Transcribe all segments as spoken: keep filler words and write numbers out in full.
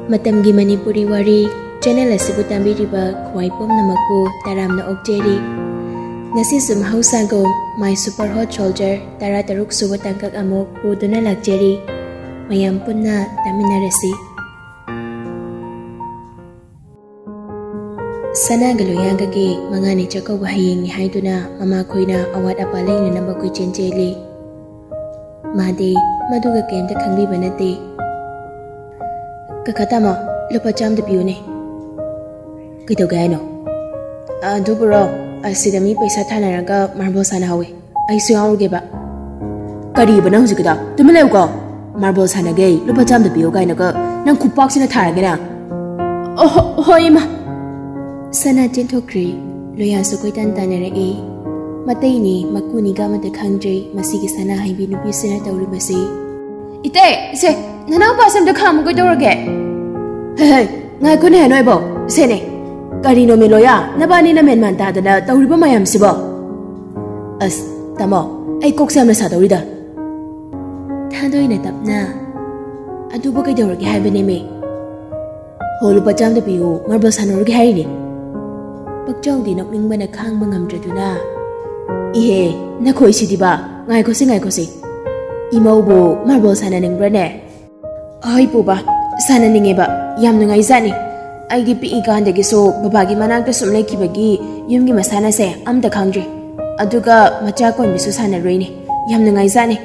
ꯃꯇꯝꯒꯤ ꯃꯅꯤꯄꯨꯔꯤ ꯋꯥꯔꯤ ꯆꯦꯅꯦꯜ ꯑꯁꯤꯕꯨ ꯇꯥꯕꯤꯔꯤꯕ ꯈ꯭ꯋꯥꯏ ꯄꯨꯝꯅꯃꯛꯄꯨ ꯇꯔꯥꯝꯅ ꯑꯣꯛꯆꯔꯤ꯫ ꯉꯁꯤꯁꯨ ꯃꯍꯧꯁꯥꯒꯨꯝ My Super Hot Soldier ꯇꯔꯥꯇꯔꯨꯛ ꯁꯨꯕ ꯇꯥꯡꯀꯛ ꯑꯃꯨꯛ ꯄꯨꯗꯨꯅ ꯂꯥꯛꯆꯔꯤ꯫ ꯃꯌꯥꯝ ꯄꯨꯟꯅ ꯇꯥꯃꯤꯟꯅꯔꯁꯤ꯫ ꯁꯅꯥꯒ ꯂꯣꯌꯥꯒꯒꯤ ꯃꯉꯥꯅꯤ ꯆꯥꯛꯀꯧꯕ ꯍꯌꯦꯡꯅꯤ ꯍꯥꯏꯗꯨꯅ ꯃꯃꯥꯈꯣꯏꯅ ꯑꯋꯥꯠ ꯑꯄꯥ ꯂꯩꯅꯅꯕ ꯀꯣꯏꯆꯦꯟ ꯆꯦꯜꯂꯤ꯫ ꯃꯥꯗꯤ ꯃꯗꯨꯒ ꯀꯩꯝꯇ ꯈꯪꯕꯤꯕ ꯅꯠꯇꯦ꯫ "ꯀꯀꯥ ꯇꯥꯃꯣ, ꯂꯨꯄꯥ ꯆꯥꯝꯗ ꯄꯤꯌꯨꯅꯦ꯫" "ꯀꯩꯗꯧꯒꯦ ꯍꯥꯏꯅꯣ?" "ꯑꯗꯨꯕꯨꯔꯣ, ꯑꯁꯤꯗ ꯃꯤ ꯄꯩꯁꯥ ꯊꯥꯅꯔꯒ ꯃꯥꯔꯕꯣꯜ ꯁꯥꯟꯅꯍꯧꯋꯤ꯫ ꯑꯩꯁꯨ ꯌꯥꯎꯔꯨꯒꯦꯕ꯫" "ꯀꯔꯤꯕ ꯅꯪ ꯍꯧꯖꯤꯛꯀꯤꯗ? ꯇꯨꯃꯤꯟ ꯂꯩꯌꯨꯀꯣ꯫ ꯃꯥꯔꯕꯣꯜ ꯁꯥꯟꯅꯒꯦ, ꯂꯨꯄꯥ ꯆꯥꯝꯗ ꯄꯤꯌꯨ ꯀꯥꯏꯅꯒ ꯅꯪ ꯈꯨꯄꯥꯛꯁꯤꯅ ꯊꯥꯔꯒꯦ ꯅꯪ꯫" "ꯑꯣ, ꯍꯣ-, ꯍꯣꯏ ꯏꯃꯥ꯫" ꯁꯅꯥ ꯆꯦꯟꯊꯣꯛꯈ꯭ꯔꯦ꯫ ꯂꯣꯌꯥꯁꯨ ꯀꯣꯏꯇꯥꯟ ꯇꯥꯟꯅꯔꯛꯏ꯫ ꯃꯇꯩꯅꯤ ꯃꯀꯨꯅꯤꯒ ꯑꯃꯠꯇ ꯈꯪꯗ꯭ꯔꯦ ꯃꯁꯤꯒꯤ ꯁꯅꯥ ꯍꯩꯕꯤ ꯅꯨꯄꯤꯁꯤꯅ ꯇꯧꯔꯤꯕꯁꯤ꯫ "ꯏꯇꯩ, ꯏꯆꯦ, ꯅꯅꯥꯎꯄꯥꯁꯦ ꯑꯝꯇ ꯈꯥꯝꯃꯨ ꯀꯩꯗꯧꯔꯒꯦ?" "ꯍꯦ, ꯍꯦ, ꯉꯥꯏꯈꯣꯅꯦ ꯅꯣꯏꯕꯣ, ꯁꯦꯅꯦ꯫ ꯀꯔꯤꯅꯣ ꯃꯦꯂꯣꯌꯥ, ꯅꯕꯥꯅꯤꯅ ꯃꯦꯟꯃꯥꯟ ꯇꯥꯗꯅ ꯇꯧꯔꯤꯕ ꯃꯌꯥꯝꯁꯤꯕꯣ?" "ꯑꯁ, ꯇꯥꯃꯣ, ꯑꯩ ꯀꯣꯛꯁꯦ ꯌꯥꯝꯅ ꯁꯥꯗꯧꯔꯤꯗ꯫" ꯊꯥꯗꯣꯏꯅ ꯇꯞꯅ, "ꯑꯗꯨꯕꯨ ꯀꯩꯗꯧꯔꯒꯦ ꯍꯥꯏꯕꯅꯦꯃꯦ?" "ꯍꯣ, ꯂꯨꯄꯥ ꯆꯥꯝꯗ ꯄꯤꯌꯨ, ꯃꯥꯔꯕꯜ ꯁꯥꯟꯅꯔꯨꯒꯦ ꯍꯥꯏꯔꯤꯅꯦ꯫" ꯄꯛꯆꯥꯎꯗꯤ ꯅꯣꯛꯅꯤꯡꯕꯅ ꯈꯥꯡꯕ ꯉꯝꯗ꯭ꯔꯗꯨꯅ, "ꯏꯍꯦ, ꯅꯈꯣꯏꯁꯤꯗꯤꯕ, ꯉꯥꯏꯈꯣꯁꯤ, ꯉꯥꯏꯈꯣꯁꯤ꯫ ꯏꯃꯧꯕꯨ ꯃꯥꯔꯕꯜ ꯁꯥꯟꯅꯅꯤꯡꯕ꯭ꯔꯅꯦ?" "ꯍꯣꯏ ꯄꯨꯕ, ꯁꯥꯟꯅꯅꯤꯡꯉꯦꯕ, ꯌꯥꯝ ꯅꯨꯡꯉꯥꯏꯖꯥꯠꯅꯤ꯫ ꯑꯩꯗꯤ ꯄꯤꯛꯏꯀꯥꯟꯗꯒꯤꯁꯨ ꯕꯕꯥꯒꯤ ꯃꯅꯥꯛꯇ ꯁꯨꯝ ꯂꯩꯈꯤꯕꯒꯤ ꯌꯨꯝꯒꯤ ꯃꯁꯥꯟꯅꯁꯦ ꯑꯝꯇ ꯈꯪꯗ꯭ꯔꯤ꯫ ꯑꯗꯨꯒ ꯃꯆꯥ ꯀꯣꯟꯕꯤꯁꯨ ꯁꯥꯟꯅꯔꯨꯏꯅꯦ, ꯌꯥꯝ ꯅꯨꯡꯉꯥꯏꯖꯥꯠꯅꯤ꯫"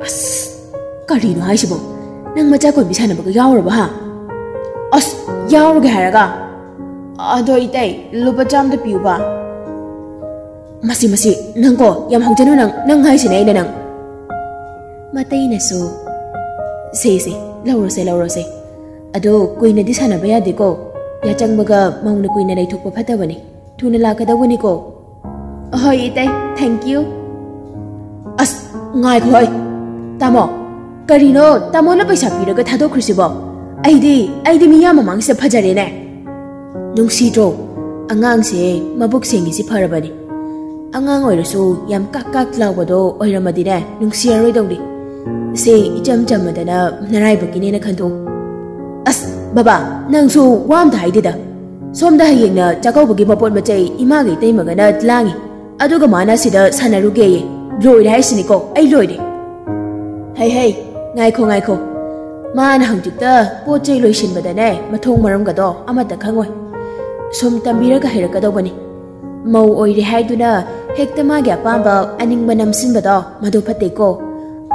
"ꯑꯁ, ꯀꯔꯤꯅꯣ ꯍꯥꯏꯁꯤꯕꯣ? ꯅꯪ ꯃꯆꯥ ꯀꯣꯟꯕꯤ ꯁꯥꯟꯅꯕꯒ ꯌꯥꯎꯔꯕ, ꯍꯥ?" "ꯑꯁ, ꯌꯥꯎꯔꯨꯒꯦ ꯍꯥꯏꯔꯒ꯫" "ꯑꯗꯣ ꯏꯇꯩ, ꯂꯨꯄꯥ ꯆꯥꯝꯗ ꯄꯤꯌꯨꯕ꯫" "ꯃꯁꯤ, ꯃꯁꯤ, ꯅꯪꯀꯣ, ꯌꯥꯝ ꯍꯧꯖꯅꯨ ꯅꯪ, ꯅꯪ ꯍꯥꯏꯁꯤꯅꯦ ꯑꯩꯅ ꯅꯪ꯫" ꯃꯇꯩꯅꯁꯨ, "ꯁꯦ, ꯁꯦ, ꯂꯧꯔꯣꯁꯦ, ꯂꯧꯔꯣꯁꯦ꯫ ꯑꯗꯣ ꯀꯨꯏꯅꯗꯤ ꯁꯥꯟꯅꯕ ꯌꯥꯗꯦꯀꯣ꯫ ꯌꯥꯆꯪꯕꯒ ꯃꯧꯅ ꯀꯨꯏꯅ ꯂꯩꯊꯣꯛꯄ ꯐꯠꯇꯕꯅꯤ꯫ ꯊꯨꯅ ꯂꯥꯛꯀꯗꯧꯕꯅꯤꯀꯣ꯫" "ꯍꯣꯏ ꯏꯇꯩ, thank you꯫" "ꯑꯁ, ꯉꯥꯏꯈꯣ ꯍꯣꯏ꯫ ꯇꯥꯃꯣ, ꯀꯔꯤꯅꯣ ꯇꯥꯃꯣꯅ ꯄꯩꯁꯥ ꯄꯤꯔꯒ ꯊꯥꯗꯣꯛꯈ꯭ꯔꯤꯁꯤꯕꯣ? ꯑꯩꯗꯤ, ꯑꯩꯗꯤ ꯃꯤꯌꯥꯝ ꯃꯃꯥꯡꯁꯤꯗ ꯐꯖꯔꯦꯅꯦ꯫ ꯅꯨꯡꯁꯤꯗ꯭ꯔꯣ? ꯑꯉꯥꯡꯁꯦ ꯃꯕꯨꯛ ꯁꯦꯡꯉꯤꯁꯤ ꯐꯔꯕꯅꯤ꯫ ꯑꯉꯥꯡ ꯑꯣꯏꯔꯁꯨ ꯌꯥꯝ ꯀꯥꯛ ꯀꯥꯛ ꯂꯥꯎꯕꯗꯣ ꯑꯣꯏꯔꯝꯃꯗꯤꯅꯦ, ꯅꯨꯡꯁꯤꯔꯔꯣꯏꯗꯧꯅꯤ꯫ ꯁꯦ ꯏꯆꯝ ꯆꯝꯃꯗꯅ ꯅꯔꯥꯏꯕꯛꯀꯤꯅꯦꯅ ꯈꯟꯗꯣꯛꯎ꯫" "ꯕꯕꯥ, ꯅꯪꯁꯨ ꯋꯥ ꯑꯝꯇ ꯍꯥꯏꯗꯦꯗ꯫ ꯁꯣꯝꯗ ꯍꯌꯦꯡꯅ ꯆꯥꯛꯀꯧꯕꯒꯤ ꯃꯄꯣꯠ ꯃꯆꯩ ꯏꯃꯥꯒ ꯏꯇꯩꯃꯒꯅ ꯂꯥꯡꯉꯤ, ꯑꯗꯨꯒ ꯃꯥꯅ ꯁꯤꯗ ꯁꯥꯟꯅꯔꯨꯒꯦꯌꯦ꯫ ꯂꯣꯏꯔꯦ ꯍꯥꯏꯁꯤꯅꯤꯀꯣ, ꯑꯩ ꯂꯣꯏꯔꯦ꯫" "ꯍꯩ ꯍꯩ, ꯉꯥꯏꯈꯣ ꯉꯥꯏꯈꯣ꯫ ꯃꯥꯅ ꯍꯧꯖꯤꯛꯇ ꯄꯣꯠ ꯆꯩ ꯂꯣꯏꯁꯤꯟꯕꯗꯅꯦ ꯃꯊꯣꯡ ꯃꯔꯝꯒꯗꯣ ꯑꯃꯠꯇ ꯈꯪꯉꯣꯏ꯫ ꯁꯨꯝ ꯇꯝꯕꯤꯔꯒ ꯍꯩꯔꯛꯀꯗꯧꯕꯅꯤ꯫ ꯃꯧ ꯑꯣꯏꯔꯦ ꯍꯥꯏꯗꯨꯅ ꯍꯦꯛꯇ ꯃꯥꯒꯤ ꯑꯄꯥꯝꯕ ꯑꯅꯤꯡꯕ ꯅꯝꯁꯤꯟꯕꯗꯣ ꯃꯗꯨ ꯐꯠꯇꯦꯀꯣ꯫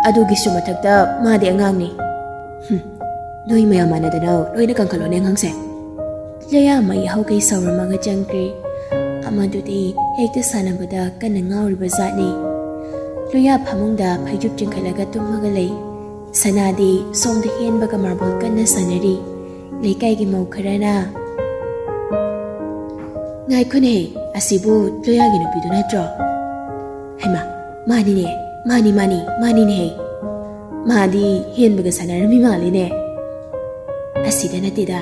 ꯑꯗꯨꯒꯤꯁꯨ ꯃꯊꯛꯇ ꯃꯥꯗꯤ ꯑꯉꯥꯡꯅꯤ꯫" "ꯍꯨꯝ, ꯅꯣꯏ ꯃꯌꯥꯝ ꯃꯥꯟꯅꯗꯅ ꯂꯣꯏꯅ ꯀꯟꯈꯠꯂꯣꯅꯦ ꯑꯉꯥꯡꯁꯦ꯫" ꯂꯣꯌꯥ ꯃꯩ ꯍꯧꯒꯩ ꯁꯧꯔꯝꯃꯒ ꯆꯪꯈ꯭ꯔꯦ꯫ ꯑꯃꯗꯨꯗꯤ ꯍꯦꯛꯇ ꯁꯥꯟꯅꯕꯗ ꯀꯟꯅ ꯉꯥꯎꯔꯤꯕ ꯖꯥꯠꯅꯤ꯫ ꯂꯣꯌꯥ ꯐꯃꯨꯡꯗ ꯐꯩꯖꯨꯞ ꯆꯤꯡꯈꯠꯂꯒ ꯇꯨꯝꯃꯒ ꯂꯩ꯫ ꯁꯅꯥꯗꯤ ꯁꯣꯝꯗ ꯍꯦꯟꯕꯒ ꯃꯥꯔꯕꯣꯜ ꯀꯟꯅ ꯁꯥꯟꯅꯔꯤ꯫ ꯂꯩꯀꯥꯏꯒꯤ ꯃꯧ ꯈꯔꯅ, "ꯉꯥꯏꯈꯣꯅꯦꯍꯦ, ꯑꯁꯤꯕꯨ ꯂꯣꯌꯥꯒꯤ ꯅꯨꯄꯤꯗꯨ ꯅꯠꯇ꯭ꯔꯣ? ꯍꯩꯃꯥ, ꯃꯥꯅꯤꯅꯦ, ꯃꯥꯅꯤ, ꯃꯥꯅꯤ, ꯃꯥꯅꯤꯅꯦꯍꯦ꯫ ꯃꯥꯗꯤ ꯍꯦꯟꯕꯒ ꯁꯥꯟꯅꯔꯝꯃꯤ ꯃꯥꯜꯂꯤꯅꯦ꯫ ꯑꯁꯤꯗ ꯅꯠꯇꯦꯗ꯫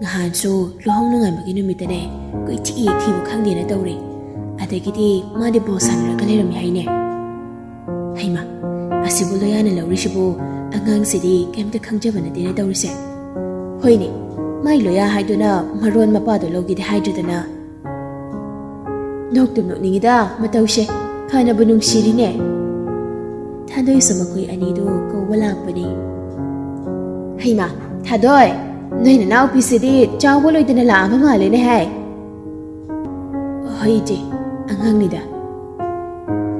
ꯉꯍꯥꯟꯁꯨ ꯂꯨꯍꯣꯡ ꯅꯣꯡꯉꯥꯟꯕꯒꯤ ꯅꯨꯃꯤꯠꯇꯅꯦ, ꯀꯣꯏꯊꯤ ꯊꯤꯕ ꯈꯪꯗꯦꯅ ꯇꯧꯔꯦ꯫ ꯑꯗꯒꯤꯗꯤ ꯃꯥꯗꯤ ꯕꯣꯜ ꯁꯥꯟꯅꯔꯒ ꯂꯩꯔꯝꯃꯤ ꯍꯥꯏꯅꯦ꯫ ꯍꯩꯃꯥ, ꯑꯁꯤꯕꯨ ꯂꯣꯌꯥꯅ ꯂꯧꯔꯤꯁꯤꯕꯨ? ꯑꯉꯥꯡꯁꯤꯗꯤ ꯀꯩꯝꯇ ꯈꯪꯖꯕ ꯅꯠꯇꯦꯅꯦ ꯇꯧꯔꯤꯁꯦ꯫ ꯍꯣꯏꯅꯦ, ꯃꯥꯏ ꯂꯣꯌꯥ ꯍꯥꯏꯗꯨꯅ ꯃꯔꯣꯟ ꯃꯄꯥꯗꯣ ꯂꯧꯒꯦꯗꯤ ꯍꯥꯏꯗ꯭ꯔꯤꯗꯅ꯫ ꯅꯣꯛꯇꯨꯝ ꯅꯣꯛꯅꯤꯡꯉꯤꯗ ꯃꯇꯧꯁꯦ, ꯐꯅꯕꯨ ꯅꯨꯡꯁꯤꯔꯤꯅꯦ꯫" ꯊꯥꯗꯣꯏꯁꯨ ꯃꯈꯣꯏ ꯑꯅꯤꯗꯨ ꯀꯧꯕ ꯂꯥꯛꯄꯅꯤ꯫ "ꯍꯩꯃꯥ, ꯊꯥꯗꯣꯏ, ꯅꯣꯏ ꯅꯅꯥꯎꯄꯤꯁꯤꯗꯤ ꯆꯥꯎꯕ ꯂꯣꯏꯗꯅ ꯂꯥꯛꯑꯕ ꯃꯥꯜꯂꯦꯅꯦ ꯍꯥꯏ꯫" "ꯍꯣꯏ ꯏꯆꯦ, ꯑꯉꯥꯡꯅꯤꯗ꯫"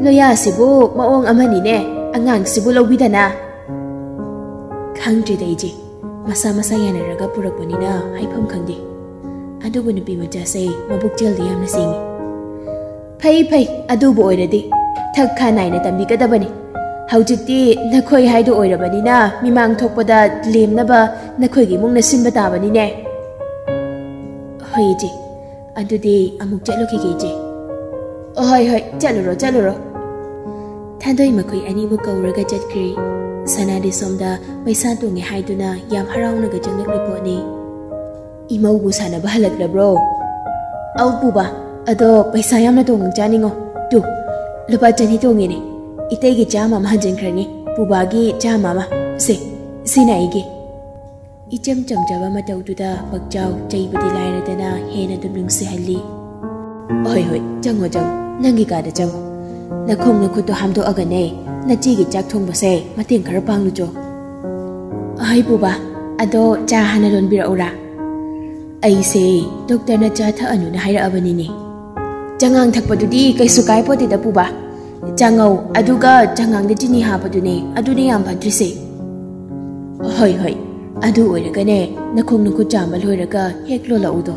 "ꯂꯣꯌꯥꯁꯤꯕꯨ ꯃꯑꯣꯡ ꯑꯃꯅꯤꯅꯦ, ꯑꯉꯥꯡꯁꯤꯕꯨ ꯂꯧꯕꯤꯗꯅ꯫" "ꯈꯪꯗ꯭ꯔꯤꯗ ꯏꯆꯦ, ꯃꯁꯥ ꯃꯁꯥ ꯌꯥꯅꯔꯒ ꯄꯨꯔꯛꯄꯅꯤꯅ ꯍꯥꯏꯐꯝ ꯈꯪꯗꯦ꯫ ꯑꯗꯨꯕꯨ ꯅꯨꯄꯤ ꯃꯆꯥꯁꯦ ꯃꯕꯨꯛꯆꯦꯜꯗꯤ ꯌꯥꯝꯅ ꯁꯦꯡꯉꯤ꯫" "ꯐꯩ ꯐꯩ, ꯑꯗꯨꯕꯨ ꯑꯣꯏꯔꯗꯤ ꯊꯛ ꯈꯥ ꯅꯥꯏꯅ ꯇꯝꯕꯤꯒꯗꯕꯅꯤ꯫ ꯍꯧꯖꯤꯛꯇꯤ ꯅꯈꯣꯏ ꯍꯥꯏꯗꯣ ꯑꯣꯏꯔꯕꯅꯤꯅ ꯃꯤꯃꯥꯡ ꯊꯣꯛꯄꯗ ꯂꯦꯝꯅꯕ ꯅꯈꯣꯏꯒꯤ ꯏꯃꯨꯡꯅ ꯁꯤꯟꯕ ꯇꯥꯕꯅꯤꯅꯦ꯫" "ꯍꯣꯏ ꯏꯆꯦ, ꯑꯗꯨꯗꯤ ꯑꯃꯨꯛ ꯆꯠꯂꯨꯈꯤꯒꯦ ꯏꯆꯦ꯫" "ꯍꯣꯏ ꯍꯣꯏ, ꯆꯠꯂꯨꯔꯣ ꯆꯠꯂꯨꯔꯣ꯫" ꯊꯥꯗꯣꯏ ꯃꯈꯣꯏ ꯑꯅꯤꯕꯨ ꯀꯧꯔꯒ ꯆꯠꯈ꯭ꯔꯦ꯫ ꯁꯅꯥꯗꯤ ꯁꯣꯝꯗ ꯄꯩꯁꯥ ꯇꯣꯡꯉꯦ ꯍꯥꯏꯗꯨꯅ ꯌꯥꯝ ꯍꯔꯥꯎꯅꯒ ꯆꯪꯂꯛꯂꯤ ꯄꯣꯠꯅꯤ꯫ "ꯏꯃꯧꯕꯨ ꯁꯥꯟꯅꯕ ꯍꯜꯂꯛꯂꯕ꯭ꯔꯣ?" "ꯑꯧ ꯄꯨꯕꯥ, ꯑꯗꯣ ꯄꯩꯁꯥ ꯌꯥꯝꯅ ꯇꯣꯡꯉꯛꯆꯥꯅꯤꯉꯣ꯫ ꯇꯨ, ꯂꯨꯄꯥ ꯆꯅꯤ ꯇꯣꯡꯉꯦꯅꯦ꯫ ꯏꯇꯩꯒꯤ ꯆꯥꯝꯃ ꯑꯃ ꯍꯟꯖꯤꯟꯈ꯭ꯔꯅꯤ, ꯄꯨꯕꯥꯒꯤ ꯆꯥꯝꯃ ꯑꯃ꯫ ꯁꯦ, ꯁꯤꯅ ꯑꯩꯒꯤ꯫" ꯏꯆꯝ ꯆꯝꯖꯕ ꯃꯇꯧꯗꯨꯗ ꯄꯛꯆꯥꯎ ꯆꯩꯕꯗꯤ ꯂꯥꯏꯔꯗꯅ ꯍꯦꯟꯅ ꯑꯗꯨꯝ ꯅꯨꯡꯁꯤꯍꯜꯂꯤ꯫ "ꯍꯣꯏ, ꯍꯣꯏ, ꯆꯪꯉꯣ, ꯆꯪꯉꯣ, ꯅꯪꯒꯤ ꯀꯥꯗ ꯆꯪꯉꯣ꯫ ꯅꯈꯣꯡ ꯅꯈꯨꯠꯇꯣ ꯍꯥꯝꯗꯣꯛꯑꯒꯅꯦ, ꯅꯆꯦꯒꯤ ꯆꯥꯛ ꯊꯣꯡꯕꯁꯦ ꯃꯇꯦꯡ ꯈꯔ ꯄꯥꯡꯂꯨꯆꯣ꯫" "ꯍꯣꯏ ꯄꯨꯕꯥ, ꯑꯗꯣ ꯆꯥ ꯍꯥꯟꯅ ꯂꯣꯟꯕꯤꯔꯛꯎꯔꯥ?" "ꯑꯩꯁꯦ ꯗꯣꯛꯇꯔꯅ ꯆꯥ ꯊꯛꯑꯅꯨꯅ ꯍꯥꯏꯔꯛꯑꯕꯅꯤꯅꯦ꯫" "ꯆꯉꯥꯡ ꯊꯛꯄꯗꯨꯗꯤ ꯀꯩꯁꯨ ꯀꯥꯏꯄꯣꯠꯇꯦꯗ ꯄꯨꯕꯥ꯫ ꯆꯥꯉꯧ, ꯑꯗꯨꯒ ꯆꯉꯥꯡꯗ ꯆꯤꯅꯤ ꯍꯥꯞꯄꯗꯨꯅꯦ, ꯑꯗꯨꯅꯦ ꯌꯥꯝ ꯐꯠꯇ꯭ꯔꯤꯁꯦ꯫" "ꯍꯣꯏ, ꯍꯣꯏ, ꯑꯗꯨ ꯑꯣꯏꯔꯒꯅꯦ, ꯅꯈꯣꯡ ꯅꯈꯨꯠ ꯆꯥꯝꯕ ꯂꯣꯏꯔꯒ ꯍꯦꯛ ꯂꯣꯜꯂꯛꯎꯗꯣ꯫"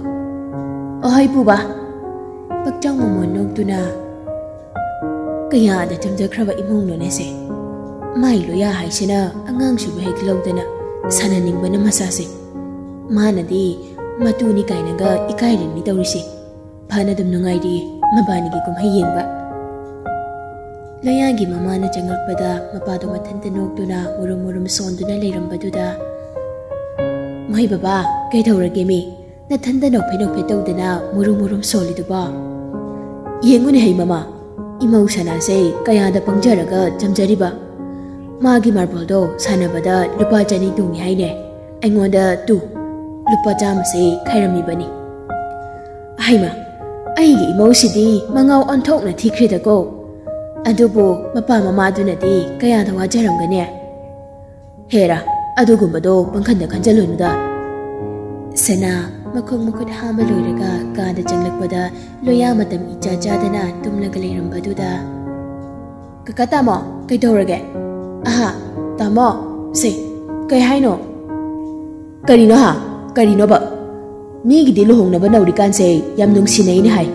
"ꯍꯣꯏ ꯄꯨꯕꯥ꯫" ꯄꯛꯆꯥꯎ ꯃꯃꯣꯟ ꯅꯣꯛꯇꯨꯅ, "ꯀꯌꯥꯗ ꯆꯝꯖꯈ꯭ꯔꯕ ꯏꯃꯨꯡꯅꯣꯅꯦꯁꯦ꯫ ꯃꯥꯏ ꯂꯣꯌꯥ ꯍꯥꯏꯁꯤꯅ ꯑꯉꯥꯡꯁꯤꯕꯨ ꯍꯦꯛ ꯂꯧꯗꯅ ꯁꯥꯟꯅꯅꯤꯡꯕꯅ ꯃꯁꯥꯁꯦ꯫ ꯃꯥꯅꯗꯤ ꯃꯇꯨꯅꯤ ꯀꯥꯏꯅꯒ ꯏꯀꯥꯏꯔꯤꯅꯤ ꯇꯧꯔꯤꯁꯦ꯫ ꯐꯅ ꯑꯗꯨꯝ ꯅꯨꯡꯉꯥꯏꯔꯤ ꯃꯕꯥꯅꯤꯒꯤ ꯀꯨꯝꯍꯩ ꯌꯦꯡꯕ꯫" ꯂꯣꯌꯥꯒꯤ ꯃꯃꯥꯅ ꯆꯪꯂꯛꯄꯗ ꯃꯄꯥꯗꯣ ꯃꯊꯟꯇ ꯅꯣꯛꯇꯨꯅ ꯃꯨꯔꯨꯝ ꯃꯨꯔꯨꯝ ꯁꯣꯟꯗꯨꯅ ꯂꯩꯔꯝꯕꯗꯨꯗ, "ꯃꯣꯏ ꯕꯕꯥ, ꯀꯩꯗꯧꯔꯒꯦ ꯃꯤ? ꯅꯊꯟꯗ ꯅꯣꯛꯐꯦꯠ ꯅꯣꯛꯐꯦꯠ ꯇꯧꯗꯅ ꯃꯨꯔꯨꯝ ꯃꯨꯔꯨꯝ ꯁꯣꯜꯂꯤꯗꯨꯕꯣ? ꯌꯦꯡꯉꯨꯅꯦ ꯍꯩ ꯃꯃꯥ, ꯏꯃꯧ ꯁꯅꯥꯁꯦ ꯀꯌꯥꯗ ꯄꯪꯖꯔꯒ ꯆꯝꯖꯔꯤꯕ꯫ ꯃꯥꯒꯤ ꯃꯥꯔꯕꯜꯗꯣ ꯁꯥꯟꯅꯕꯗ ꯂꯨꯄꯥ ꯆꯅꯤ ꯇꯣꯡꯉꯤ ꯍꯥꯏꯅꯦ꯫ ꯑꯩꯉꯣꯟꯗ ꯇꯨ, ꯂꯨꯄꯥ ꯆꯥꯝꯃꯁꯦ ꯈꯥꯏꯔꯝꯃꯤꯕꯅꯤ꯫ ꯍꯩꯃ, ꯑꯩꯒꯤ ꯏꯃꯧꯁꯤꯗꯤ ꯃꯉꯥꯎ ꯑꯣꯟꯊꯣꯛꯅ ꯊꯤꯈ꯭ꯔꯦꯗꯀꯣ꯫ ꯑꯗꯨꯕꯨ ꯃꯄꯥ ꯃꯃꯥꯗꯨꯅꯗꯤ ꯀꯌꯥꯗ ꯋꯥꯖꯔꯝꯒꯅꯤ꯫ ꯍꯦꯔꯥ, ꯑꯗꯨꯒꯨꯝꯕꯗꯣ ꯄꯪꯈꯟꯗ ꯈꯟꯖꯜꯂꯨꯅꯨꯗ꯫" ꯁꯅꯥ ꯃꯈꯣꯡ ꯃꯈꯨꯠ ꯍꯥꯝꯕ ꯂꯣꯏꯔꯒ ꯀꯥꯗ ꯆꯪꯂꯛꯄꯗ ꯂꯣꯌꯥ ꯃꯇꯝ ꯏꯆꯥ ꯆꯥꯗꯅ ꯇꯨꯝꯂꯒ ꯂꯩꯔꯝꯕꯗꯨꯗ, "ꯀꯀꯥ ꯇꯥꯃꯣ, ꯀꯩꯗꯧꯔꯒꯦ? ꯑꯍꯥ, ꯇꯥꯃꯣ, ꯁꯦ, ꯀꯩ ꯍꯥꯏꯅꯣ?" "ꯀꯔꯤꯅꯣ ꯍꯥ? ꯀꯔꯤꯅꯣꯕ? ꯃꯤꯒꯤꯗꯤ ꯂꯨꯍꯣꯡꯅꯕ ꯅꯧꯔꯤꯀꯥꯟꯁꯦ ꯌꯥꯝ ꯅꯨꯡꯁꯤꯅꯩꯅꯦ ꯍꯥꯏ꯫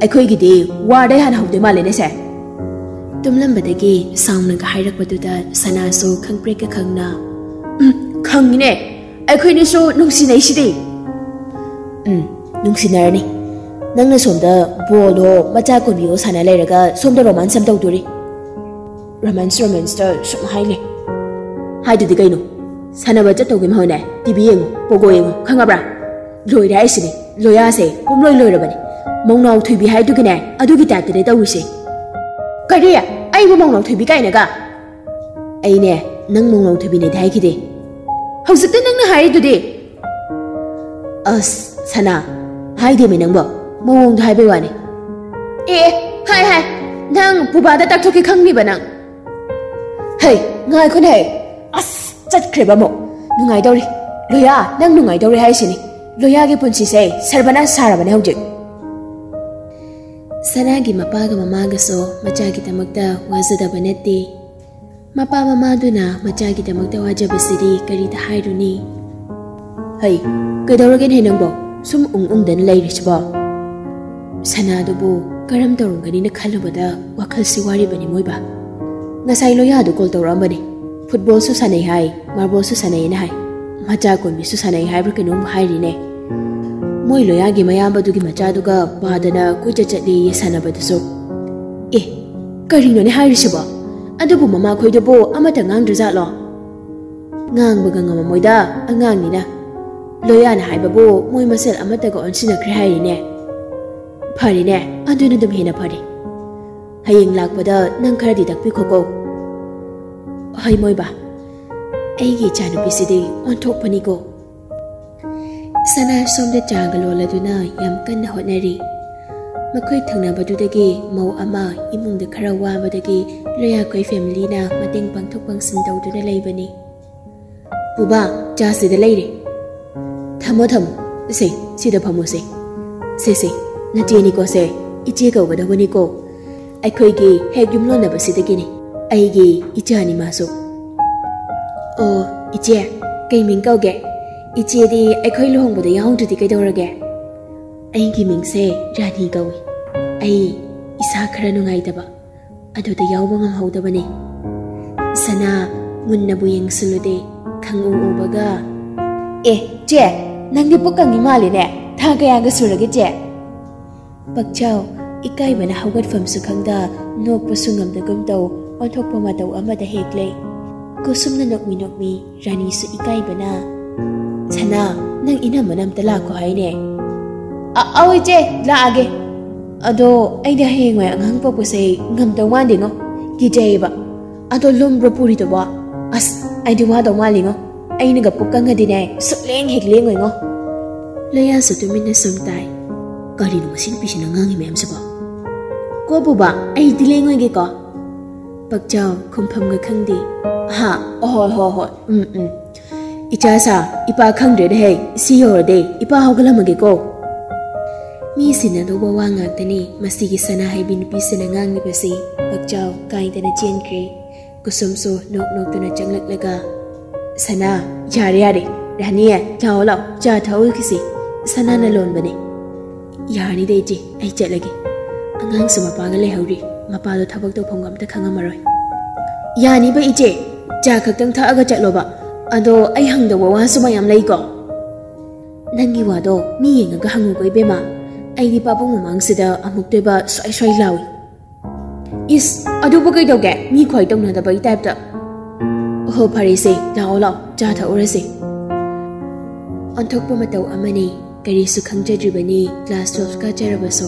ꯑꯩꯈꯣꯏꯒꯤꯗꯤ ꯋꯥꯔꯗꯩ ꯍꯥꯟꯅ ꯍꯧꯗꯣꯏ ꯃꯥꯜꯂꯦꯅꯦ ꯁꯦ꯫" ꯇꯨꯝꯂꯝꯕꯗꯒꯤ ꯁꯥꯎꯅꯒ ꯍꯥꯏꯔꯛꯄꯗꯨꯗ ꯁꯅꯥꯁꯨ ꯈꯪꯄ꯭ꯔꯦꯛꯀ ꯈꯪꯅ, "ꯎꯝ, ꯈꯪꯉꯤꯅꯦ, ꯑꯩꯈꯣꯏꯅꯤꯁꯨ ꯅꯨꯡꯁꯤꯅꯩꯁꯤꯗꯤ꯫" "ꯎꯝ, ꯅꯨꯡꯁꯤꯅꯔꯅꯤ꯫ ꯅꯪꯅ ꯁꯣꯝꯗ ꯕꯣꯜꯗꯣ ꯃꯆꯥ ꯀꯣꯟꯕꯤꯌꯣ ꯁꯥꯟꯅ ꯂꯩꯔꯒ ꯁꯣꯝꯗ ꯔꯣꯃꯥꯟꯁ ꯑꯃ ꯇꯧꯗꯣꯔꯤ꯫" "ꯔꯣꯃꯥꯟꯁ, ꯔꯣꯃꯥꯟꯁꯇ ꯁꯨꯝ ꯍꯥꯏ ꯂꯩ꯫" "ꯍꯥꯏꯗꯨꯗꯤ ꯀꯩꯅꯣ? ꯁꯥꯟꯅꯕ ꯆꯠꯇꯧꯒꯤ ꯃꯍꯨꯠꯅꯦ, ꯇꯤ ꯚꯤ ꯌꯦꯡꯉꯨ, ꯄꯣꯒꯣ ꯌꯦꯡꯉꯨ, ꯈꯪꯉꯕ꯭ꯔꯥ? ꯂꯣꯏꯔꯦ ꯍꯥꯏꯁꯤꯅꯦ, ꯂꯣꯌꯥꯁꯦ ꯄꯨꯝꯂꯣꯏ ꯂꯣꯏꯔꯕꯅꯦ꯫ ꯃꯧꯅꯥꯎ ꯊꯣꯏꯕꯤ ꯍꯥꯏꯗꯨꯒꯤꯅꯦ, ꯑꯗꯨꯒꯤ ꯇꯥꯏꯞꯇꯅꯦ ꯇꯧꯔꯤꯁꯦ꯫" "ꯀꯔꯤ? ꯑꯩꯕꯨ ꯃꯧꯅꯥꯎ ꯊꯣꯏꯕꯤ ꯀꯥꯏꯅꯒ?" "ꯑꯩꯅꯦ, ꯅꯪ ꯃꯧꯅꯥꯎ ꯊꯣꯏꯕꯤꯅꯦꯗꯤ ꯍꯥꯏꯈꯤꯗꯦ꯫" "ꯍꯧꯖꯤꯛꯇ ꯅꯪꯅ ꯍꯥꯏꯔꯤꯗꯨꯗꯤ? ꯑꯁ, ꯁꯅꯥ, ꯍꯥꯏꯗꯦꯃꯤ ꯅꯪꯕꯣ, ꯃꯑꯣꯡꯗꯣ ꯍꯥꯏꯕꯩ ꯋꯥꯅꯤ꯫ ꯑꯦ, ꯍꯥꯏ, ꯍꯥꯏ, ꯅꯪ ꯄꯨꯕꯥꯗ ꯇꯥꯛꯊꯣꯛꯀꯦ ꯈꯪꯂꯤꯕ ꯅꯪ? ꯍꯩ, ꯉꯥꯏꯈꯣꯅꯦ, ꯍꯩ꯫ ꯑꯁ, ꯆꯠꯈ꯭ꯔꯦꯕ ꯑꯃꯨꯛ꯫ ꯅꯨꯡꯉꯥꯏꯗꯧꯔꯤ꯫ ꯂꯣꯌꯥ, ꯅꯪ ꯅꯨꯡꯉꯥꯏꯗꯧꯔꯤ ꯍꯥꯏꯁꯤꯅꯤ꯫ ꯂꯣꯌꯥꯒꯤ ꯄꯨꯟꯁꯤꯁꯦ ꯁꯔꯕꯅꯥꯁ ꯁꯥꯔꯕꯅꯦ ꯍꯧꯖꯤꯛ꯫ ꯁꯅꯥꯒꯤ ꯃꯄꯥꯒ ꯃꯃꯥꯒꯁꯨ ꯃꯆꯥꯒꯤꯗꯃꯛꯇ ꯋꯥꯖꯗꯕ ꯅꯠꯇꯦ꯫ ꯃꯄꯥ ꯃꯃꯥꯗꯨꯅ ꯃꯆꯥꯒꯤꯗꯃꯛꯇ ꯋꯥꯖꯕꯁꯤꯗꯤ ꯀꯔꯤꯗ ꯍꯥꯏꯔꯨꯅꯤ? ꯍꯩ, ꯀꯩꯗꯧꯔꯒꯦꯅꯦ ꯅꯪꯕꯣ? ꯁꯨꯝ ꯎꯪ ꯎꯪꯗꯅ ꯂꯩꯔꯤꯁꯤꯕꯣ? ꯁꯅꯥꯗꯨꯕꯨ ꯀꯔꯝ ꯇꯧꯔꯝꯒꯅꯤꯅ ꯈꯜꯂꯨꯕꯗ ꯋꯥꯈꯜꯁꯤ ꯋꯥꯔꯤꯕꯅꯤ ꯃꯣꯏꯕ꯫ ꯉꯁꯥꯏ ꯂꯣꯌꯥꯗꯨ ꯀꯣꯜ ꯇꯧꯔꯛꯑꯝꯕꯅꯤ꯫ ꯐꯨꯠꯕꯣꯜꯁꯨ ꯁꯥꯟꯅꯩ ꯍꯥꯏ, ꯃꯥꯔꯕꯣꯜꯁꯨ ꯁꯥꯟꯅꯩꯅ ꯍꯥꯏ꯫ ꯃꯆꯥ ꯀꯣꯟꯕꯤꯁꯨ ꯁꯥꯟꯅꯩ ꯍꯥꯏꯕ꯭ꯔꯥ ꯀꯩꯅꯣꯝ ꯍꯥꯏꯔꯤꯅꯦ꯫ ꯃꯣꯏ ꯂꯣꯌꯥꯒꯤ ꯃꯌꯥꯝꯕꯗꯨꯒꯤ ꯃꯆꯥꯗꯨꯒ ꯄꯥꯗꯅ ꯀꯣꯏꯆꯠ ꯆꯠꯂꯦꯌꯦ ꯁꯥꯟꯅꯕꯗꯨꯁꯨ꯫ ꯑꯦ, ꯀꯔꯤꯅꯣꯅꯦ ꯍꯥꯏꯔꯤꯁꯤꯕꯣ? ꯑꯗꯨꯕꯨ ꯃꯃꯥꯈꯣꯏꯗꯨꯕꯨ ꯑꯃꯠꯇ ꯉꯥꯡꯗ꯭ꯔꯖꯥꯠꯂꯣ? ꯉꯥꯡꯕꯒ ꯉꯝꯃꯝꯃꯣꯏꯗ, ꯑꯉꯥꯡꯅꯤꯅ꯫ ꯂꯣꯌꯥꯅ ꯍꯥꯏꯕꯕꯨ ꯃꯣꯏ ꯃꯁꯦꯜ ꯑꯃꯠꯇꯒ ꯑꯣꯟꯁꯤꯟꯅꯈ꯭ꯔꯦ ꯍꯥꯏꯔꯤꯅꯦ꯫ ꯐꯔꯦꯅꯦ, ꯑꯗꯨꯅ ꯑꯗꯨꯝ ꯍꯦꯟꯅ ꯐꯔꯦ꯫ ꯍꯌꯦꯡ ꯂꯥꯛꯄꯗ ꯅꯪ ꯈꯔꯗꯤ ꯇꯥꯛꯄꯤꯈꯣꯀꯣ꯫ ꯍꯣꯏ ꯃꯣꯏꯕ, ꯑꯩꯒꯤ ꯏꯆꯥꯅꯨꯄꯤꯁꯤꯗꯤ ꯑꯣꯟꯊꯣꯛꯄꯅꯤꯀꯣ꯫ ꯁꯅꯥ ꯁꯣꯝꯗ ꯆꯥꯒ ꯂꯣꯜꯂꯗꯨꯅ ꯌꯥꯝ ꯀꯟꯅ ꯍꯣꯠꯅꯔꯤ꯫ ꯃꯈꯣꯏ ꯊꯪꯅꯕꯗꯨꯗꯒꯤ ꯃꯧ ꯑꯃ ꯏꯃꯨꯡꯗ ꯈꯔ ꯋꯥꯕꯗꯒꯤ ꯂꯣꯌꯥꯈꯣꯏ ꯐꯦꯃꯤꯂꯤꯅ ꯃꯇꯦꯡ ꯄꯥꯡꯊꯣꯛ ꯄꯥꯡꯁꯤꯟ ꯇꯧꯗꯨꯅ ꯂꯩꯕꯅꯤ꯫ ꯄꯨꯕꯥ, ꯆꯥ ꯁꯤꯗ ꯂꯩꯔꯦ꯫ ꯊꯝꯃꯣ, ꯊꯝꯃꯣ꯫ ꯁꯦ, ꯁꯤꯗ ꯐꯝꯃꯣ ꯁꯦ꯫ ꯁꯦ, ꯁꯦ, ꯅꯆꯦꯅꯤꯀꯣ ꯁꯦ꯫ ꯏꯆꯦ ꯀꯧꯒꯗꯧꯕꯅꯤꯀꯣ꯫ ꯑꯩꯈꯣꯏꯒꯤ ꯍꯦꯛ ꯌꯨꯝꯂꯣꯟꯅꯕꯁꯤꯗꯒꯤꯅꯤ꯫ ꯑꯩꯒꯤ ꯏꯆꯥꯅꯤ ꯃꯥꯁꯨ꯫ ꯑꯣ, ꯏꯆꯦ, ꯀꯩ ꯃꯤꯡ ꯀꯧꯒꯦ? ꯏꯆꯦꯗꯤ ꯑꯩꯈꯣꯏ ꯂꯨꯍꯣꯡꯕꯗ ꯌꯥꯎꯍꯧꯗ꯭ꯔꯗꯤ ꯀꯩꯗꯧꯔꯒꯦ? ꯑꯩꯒꯤ ꯃꯤꯡꯁꯦ ꯔꯥꯅꯤ ꯀꯧꯏ꯫ ꯑꯩ ꯏꯁꯥ ꯈꯔ ꯅꯨꯡꯉꯥꯏꯇꯕ, ꯑꯗꯨꯗ ꯌꯥꯎꯕ ꯉꯝꯍꯧꯗꯕꯅꯤ꯫ ꯁꯅꯥ ꯃꯨꯟꯅꯕꯨ ꯌꯦꯡꯁꯤꯜꯂꯨꯗꯦ, ꯈꯪꯎ ꯎꯕꯒ, "ꯑꯦ, ꯆꯦ, ꯅꯪꯗꯤ ꯄꯨꯛ ꯀꯪꯉꯤ ꯃꯥꯜꯂꯤꯅꯦ꯫ ꯊꯥ ꯀꯌꯥꯒ ꯁꯨꯔꯒꯦ, ꯆꯦ?" ꯄꯛꯆꯥꯎ, ꯏꯀꯥꯏꯕꯅ ꯍꯧꯒꯠꯐꯝꯁꯨ ꯈꯪꯗ, ꯅꯣꯛꯄꯁꯨ ꯉꯝꯗꯒꯨꯝ ꯇꯧ, ꯑꯣꯟꯊꯣꯛꯄ ꯃꯇꯧ ꯑꯃꯗ ꯍꯦꯛ ꯂꯩ꯫ ꯀꯨꯁꯨꯝꯅ ꯅꯣꯛꯃꯤ ꯅꯣꯛꯃꯤ, ꯔꯥꯅꯤꯁꯨ ꯏꯀꯥꯏꯕꯅ, "ꯁꯅꯥ, ꯅꯪ ꯏꯅꯝꯃꯅ ꯑꯝꯇ ꯂꯥꯛꯈꯣ ꯍꯥꯏꯅꯦ?" "ꯑ-, ꯑꯧ ꯏꯆꯦ, ꯂꯥꯛꯑꯒꯦ꯫ ꯑꯗꯣ ꯑꯩꯗꯤ ꯍꯌꯦꯡꯋꯥꯏ ꯑꯉꯥꯡ ꯄꯣꯛꯄꯁꯦ ꯉꯝꯗꯧ ꯃꯥꯟꯗꯦꯉꯣ, ꯀꯤꯖꯩꯌꯦꯕ꯫ ꯑꯗꯣ ꯂꯨꯝꯕ꯭ꯔꯣ ꯄꯨꯔꯤꯗꯨꯕꯣ? ꯑꯁ, ꯑꯩꯗꯤ ꯋꯥꯗꯧ ꯃꯥꯜꯂꯤꯉꯣ꯫ ꯑꯩꯅꯒ ꯄꯨꯛ ꯀꯪꯉꯗꯤꯅꯦ, ꯁꯨꯛꯂꯦꯡ ꯍꯦꯛ ꯂꯦꯡꯉꯣꯏꯉꯣ꯫ ꯂꯣꯌꯥꯁꯨ ꯇꯨꯃꯤꯟꯅ ꯁꯨꯝ ꯇꯥꯏ꯫ ꯀꯔꯤꯅꯣ ꯃꯁꯤ ꯅꯨꯄꯤꯁꯤꯅ ꯉꯥꯡꯉꯤ ꯃꯌꯥꯝꯁꯤꯕꯣ? ꯀꯣ ꯕꯨꯕꯥ, ꯑꯩꯗꯤ ꯂꯦꯡꯉꯣꯏꯒꯦꯀꯣ꯫ ꯄꯛꯆꯥꯎ ꯈꯨꯝꯐꯝꯒ ꯈꯪꯗꯦ꯫ ꯍꯥ? ꯑꯍꯣꯏ, ꯍꯣꯏ, ꯍꯣꯏ꯫ ꯎꯝ, ꯎꯝ꯫ ꯏꯆꯥ ꯁꯥ, ꯏꯄꯥ ꯈꯪꯗ꯭ꯔꯦꯅꯦ ꯍꯦ꯫ ꯏꯁꯤ ꯌꯧꯔꯗꯤ ꯏꯄꯥ ꯍꯧꯒꯠꯂꯝꯃꯒꯦꯀꯣ꯫ ꯃꯤ ꯁꯤꯟꯅꯗꯧꯕ ꯋꯥ ꯉꯥꯛꯇꯅꯤ ꯃꯁꯤꯒꯤ ꯁꯅꯥ ꯍꯩꯕꯤ ꯅꯨꯄꯤꯁꯤꯅ ꯉꯥꯡꯂꯤꯕꯁꯤ꯫ ꯄꯛꯆꯥꯎ ꯀꯥꯏꯗꯅ ꯆꯦꯟꯈ꯭ꯔꯦ꯫ ꯀꯨꯁꯨꯝꯁꯨ ꯅꯣꯛ ꯅꯣꯛꯇꯨꯅ ꯆꯪꯂꯛꯂꯒ, "ꯁꯅꯥ, ꯌꯥꯔꯦ, ꯌꯥꯔꯦ꯫ ꯔꯥꯅꯤ, ꯂꯥꯛꯑꯣ, ꯂꯥꯛꯑꯣ, ꯆꯥ ꯊꯛꯎꯈꯤꯁꯤ꯫ ꯁꯅꯥꯅ ꯂꯣꯟꯕꯅꯦ꯫" "ꯌꯥꯔꯅꯤꯗ ꯏꯆꯦ, ꯑꯩ ꯆꯠꯂꯒꯦ꯫ ꯑꯉꯥꯡꯁꯨ ꯃꯄꯥꯒ ꯂꯩꯍꯧꯔꯤ꯫ ꯃꯄꯥꯗꯣ ꯊꯕꯛ ꯇꯧꯐꯝꯒ ꯑꯝꯇ ꯈꯪꯉꯝꯃꯔꯣꯏ꯫" "ꯌꯥꯅꯤꯕ ꯏꯆꯦ, ꯆꯥ ꯈꯛꯇꯪ ꯊꯛꯑꯒ ꯆꯠꯂꯣꯕ꯫ ꯑꯗꯣ ꯑꯩ ꯍꯪꯗꯧꯕ ꯋꯥꯁꯨ ꯃꯌꯥꯝ ꯂꯩꯀꯣ꯫" "ꯅꯪꯒꯤ ꯋꯥꯗꯣ ꯃꯤ ꯌꯦꯡꯉꯒ ꯍꯪꯉꯨꯀꯣ ꯏꯕꯦꯝꯃ꯫ ꯑꯩꯗꯤ ꯄꯥꯕꯨꯡ ꯃꯃꯥꯡꯁꯤꯗ ꯑꯃꯨꯛꯇꯣꯏꯕ ꯁ꯭ꯋꯥꯏ ꯁ꯭ꯋꯥꯏ ꯂꯥꯎꯏ꯫" "ꯏꯁ, ꯑꯗꯨꯕꯨ ꯀꯩꯗꯧꯒꯦ? ꯃꯤ ꯈ꯭ꯋꯥꯏ ꯇꯧꯅꯗꯕꯒꯤ ꯇꯥꯏꯞꯇ꯫" "ꯑꯣꯍꯣ, ꯐꯔꯦꯁꯦ, ꯂꯥꯛꯑꯣ, ꯂꯥꯛꯑꯣ, ꯆꯥ ꯊꯛꯎꯔꯁꯦ꯫" ꯑꯣꯟꯊꯣꯛꯄ ꯃꯇꯧ ꯑꯃꯅꯤ꯫ ꯀꯔꯤꯁꯨ ꯈꯪꯖꯗ꯭ꯔꯤꯕꯅꯤ ꯀ꯭ꯂꯥꯁ ꯇꯨꯋꯦꯜꯐ ꯀꯥꯖꯔꯕꯁꯨ꯫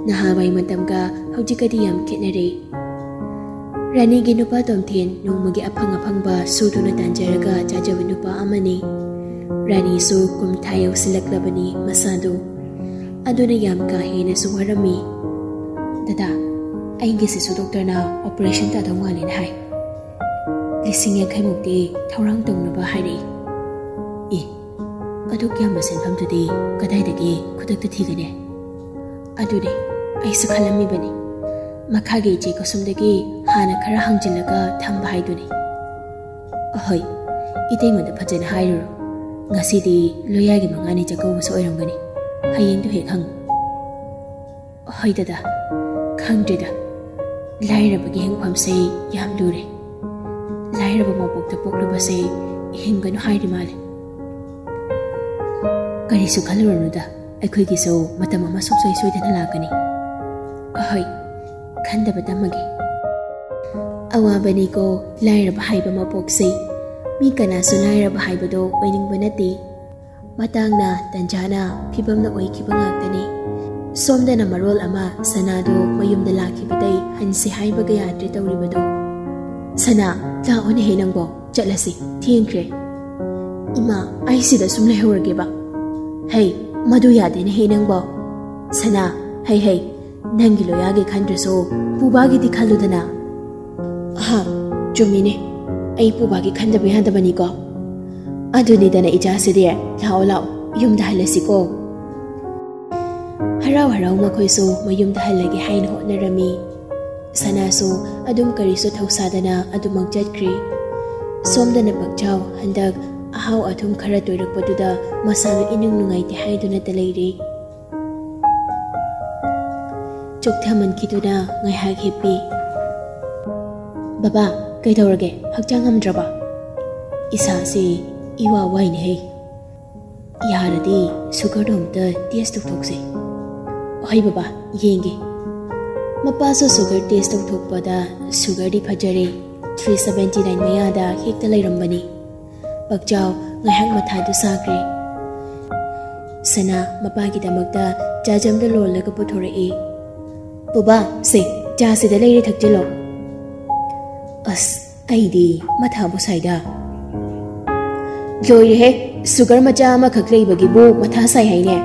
ꯅꯍꯥꯟꯋꯥꯏ ꯃꯇꯝꯒ ꯍꯧꯖꯤꯛꯀꯗꯤ ꯌꯥꯝ ꯈꯦꯠꯅꯔꯦ꯫ ꯔꯥꯅꯤꯒꯤ ꯅꯨꯄꯥ ꯇꯣꯝꯊꯤꯟ ꯅꯣꯡꯃꯒꯤ ꯑꯐꯪ ꯑꯐꯪꯕ ꯁꯨꯗꯨꯅ ꯇꯥꯟꯖꯔꯒ ꯆꯥꯖꯕ ꯅꯨꯄꯥ ꯑꯃꯅꯤ꯫ ꯔꯥꯅꯤꯁꯨ ꯀꯨꯟꯊ꯭ꯔꯥ ꯌꯧꯁꯤꯜꯂꯛꯂꯕꯅꯤ ꯃꯁꯥꯗꯨ꯫ ꯑꯗꯨꯅ ꯌꯥꯝ ꯀꯥ ꯍꯦꯟꯅꯁꯨ ꯋꯥꯔꯝꯃꯤ꯫ "ꯗꯗꯥ, ꯑꯩꯒꯤꯁꯤꯁꯨ ꯗꯣꯛꯇꯔꯅ ꯑꯣꯄꯔꯦꯁꯟ ꯇꯥꯗꯧ ꯃꯥꯜꯂꯦꯅ ꯍꯥꯏ꯫ ꯂꯤꯁꯤꯡ ꯌꯥꯡꯈꯩꯃꯨꯛꯇꯤ ꯊꯧꯔꯥꯡ ꯇꯧꯅꯕ ꯍꯥꯏꯔꯛꯏ꯫" "ꯑꯦ, ꯑꯗꯨꯛ ꯌꯥꯝꯕ ꯁꯦꯟꯐꯝꯗꯨꯗꯤ ꯀꯗꯥꯏꯗꯒꯤ ꯈꯨꯗꯛꯇ ꯊꯤꯒꯅꯤ?" "ꯑꯗꯨꯅꯦ ꯑꯩꯁꯨ ꯈꯜꯂꯝꯃꯤꯕꯅꯤ꯫ ꯃꯈꯥꯒꯤ ꯏꯆꯦ ꯀꯁꯨꯝꯗꯒꯤ ꯍꯥꯟꯅ ꯈꯔ ꯍꯪꯖꯤꯜꯂꯒ ꯊꯝꯕ ꯍꯥꯏꯗꯨꯅꯤ꯫" "ꯑꯍꯣꯏ, ꯏꯇꯩꯃꯗ ꯐꯖꯅ ꯍꯥꯏꯔꯨꯔꯣ꯫ ꯉꯁꯤꯗꯤ ꯂꯣꯌꯥꯒꯤ ꯃꯉꯥꯅꯤ ꯆꯥꯛꯀꯧꯕꯁꯨ ꯑꯣꯏꯔꯝꯒꯅꯤ꯫ ꯍꯌꯦꯡꯗꯨ ꯍꯦꯛ ꯍꯪꯉꯨ꯫" "ꯍꯣꯏ ꯗꯗꯥ, ꯈꯪꯗ꯭ꯔꯦꯗ꯫ ꯂꯥꯏꯔꯕꯒꯤ ꯍꯤꯡꯐꯝꯁꯦ ꯌꯥꯝ ꯂꯨꯔꯦ꯫ ꯂꯥꯏꯔꯕ ꯃꯄꯣꯛꯇ ꯄꯣꯛꯂꯨꯕꯁꯦ ꯍꯤꯡꯒꯅꯨ ꯍꯥꯏꯔꯤ ꯃꯥꯜꯂꯦ꯫" "ꯀꯔꯤꯁꯨ ꯈꯜꯂꯨꯔꯅꯨꯗ, ꯑꯩꯈꯣꯏꯒꯤꯁꯨ ꯃꯇꯝ ꯑꯃ ꯁꯨꯡꯁꯣꯏ ꯁꯣꯏꯗꯅ ꯂꯥꯛꯀꯅꯤ꯫" "ꯑꯍꯣꯏ, ꯈꯟꯗꯕ ꯇꯝꯃꯒꯦ꯫" ꯑꯋꯥꯕꯅꯤꯀꯣ ꯂꯥꯏꯔꯕ ꯍꯥꯏꯕ ꯃꯄꯣꯛꯁꯦ꯫ ꯃꯤ ꯀꯅꯥꯁꯨ ꯂꯥꯏꯔꯕ ꯍꯥꯏꯕꯗꯣ ꯑꯣꯏꯅꯤꯡꯕ ꯅꯠꯇꯦ꯫ ꯃꯇꯥꯡꯅ ꯇꯟꯖꯥꯅ ꯐꯤꯕꯝꯅ ꯑꯣꯏꯈꯤꯕ ꯉꯥꯛꯇꯅꯤ꯫ ꯁꯣꯝꯗꯅ ꯃꯔꯣꯜ ꯑꯃ ꯁꯅꯥꯗꯣ ꯃꯌꯨꯝꯗ ꯂꯥꯛꯈꯤꯕꯗꯩ ꯍꯟꯁꯦ ꯍꯥꯏꯕꯒ ꯌꯥꯗ꯭ꯔꯦ ꯇꯧꯔꯤꯕꯗꯣ꯫ "ꯁꯅꯥ, ꯂꯥꯛꯑꯣꯅꯦꯍꯦ ꯅꯪꯕꯣ, ꯆꯠꯂꯁꯤ, ꯊꯦꯡꯈ꯭ꯔꯦ꯫" ꯏꯃꯥ, ꯑꯩ ꯁꯤꯗ ꯁꯨꯝ ꯂꯩꯍꯧꯔꯒꯦꯕ꯫ ꯍꯩ, ꯃꯗꯨ ꯌꯥꯗꯦꯅꯦꯍꯦ ꯅꯪꯕꯣ꯫ ꯁꯅꯥ, ꯍꯩ ꯍꯩ, ꯅꯪꯒꯤ ꯂꯣꯌꯥꯒꯤ ꯈꯟꯗ꯭ꯔꯁꯨ ꯄꯨꯕꯥꯒꯤꯗꯤ ꯈꯜꯂꯨꯗꯅ꯫ ꯑꯍꯥ, ꯆꯨꯝꯃꯤꯅꯦ, ꯑꯩ ꯄꯨꯕꯥꯒꯤ ꯈꯟꯗꯕ ꯌꯥꯗꯕꯅꯤꯀꯣ꯫ ꯑꯗꯨꯅꯤꯗꯅ ꯏꯆꯥꯁꯤꯗꯤ, ꯂꯥꯛꯑꯣ ꯂꯥꯛꯑꯣ, ꯌꯨꯝꯗ ꯍꯜꯂꯁꯤꯀꯣ꯫ ꯍꯔꯥꯎ ꯍꯔꯥꯎ ꯃꯈꯣꯏꯁꯨ ꯃꯌꯨꯝꯗ ꯍꯜꯂꯒꯦ ꯍꯥꯏꯅ ꯍꯣꯠꯅꯔꯝꯃꯤ꯫ ꯁꯅꯥꯁꯨ ꯑꯗꯨꯝ ꯀꯔꯤꯁꯨ ꯊꯧꯁꯥꯗꯅ ꯑꯗꯨꯃꯛ ꯆꯠꯈ꯭ꯔꯤ꯫ ꯁꯣꯝꯗꯅ ꯄꯛꯆꯥꯎ ꯍꯟꯗꯛ ꯑꯍꯥꯎ ꯑꯊꯨꯝ ꯈꯔ ꯇꯣꯏꯔꯛꯄꯗꯨꯗ ꯃꯁꯥꯗꯨ ꯏꯅꯨꯡ ꯅꯨꯡꯉꯥꯏꯇꯦ ꯍꯥꯏꯗꯨꯅꯇ ꯂꯩꯔꯤ꯫ ꯆꯣꯛꯊꯃꯟꯈꯤꯗꯨꯅ ꯉꯥꯏꯍꯥꯛ ꯍꯤꯞꯄꯤ꯫ "ꯕꯕꯥ, ꯀꯩꯗꯧꯔꯒꯦ? ꯍꯛꯆꯥꯡ ꯉꯝꯗ꯭ꯔꯕ?" "ꯏꯁꯥꯁꯦ ꯏꯋꯥ ꯋꯥꯏꯅꯦꯍꯦ꯫ ꯌꯥꯔꯗꯤ ꯁꯨꯒꯔꯗꯣ ꯑꯝꯇ ꯇꯦꯁ ꯇꯧꯊꯣꯛꯁꯦ꯫" "ꯍꯣꯏ ꯕꯕꯥ, ꯌꯦꯡꯒꯦ꯫" ꯃꯄꯥꯁꯨ ꯁꯨꯒꯔ ꯇꯦꯁ ꯇꯧꯊꯣꯛꯄꯗ ꯁꯨꯒꯔꯗꯤ ꯐꯖꯔꯦ, ꯊ꯭ꯔꯤ ꯁꯕꯦꯟꯇꯤ ꯅꯥꯏꯟ ꯃꯌꯥꯗ ꯍꯦꯛꯇ ꯂꯩꯔꯝꯕꯅꯤ꯫ ꯄꯛꯆꯥꯎ ꯉꯥꯏꯍꯥꯛ ꯃꯊꯥꯗꯨ ꯁꯥꯈ꯭ꯔꯦ꯫ ꯁꯅꯥ ꯃꯄꯥꯒꯤꯗꯃꯛꯇ ꯆꯥꯖꯝꯗ ꯂꯣꯜꯂꯒ ꯄꯨꯊꯣꯔꯛꯏ꯫ "ꯕꯕꯥ, ꯁꯦ, ꯆꯥꯁꯤꯗ ꯂꯩꯔꯦ, ꯊꯛꯆꯤꯜꯂꯣ꯫" "ꯑꯁ, ꯑꯩꯗꯤ ꯃꯊꯥꯕꯨ ꯁꯥꯏꯗ꯫" "ꯂꯣꯏꯔꯦꯍꯦ, ꯁꯨꯒꯔ ꯃꯆꯥ ꯑꯃꯈꯛ ꯂꯩꯕꯒꯤꯕꯨ ꯃꯊꯥ ꯁꯥꯏ ꯍꯥꯏꯅꯦ?"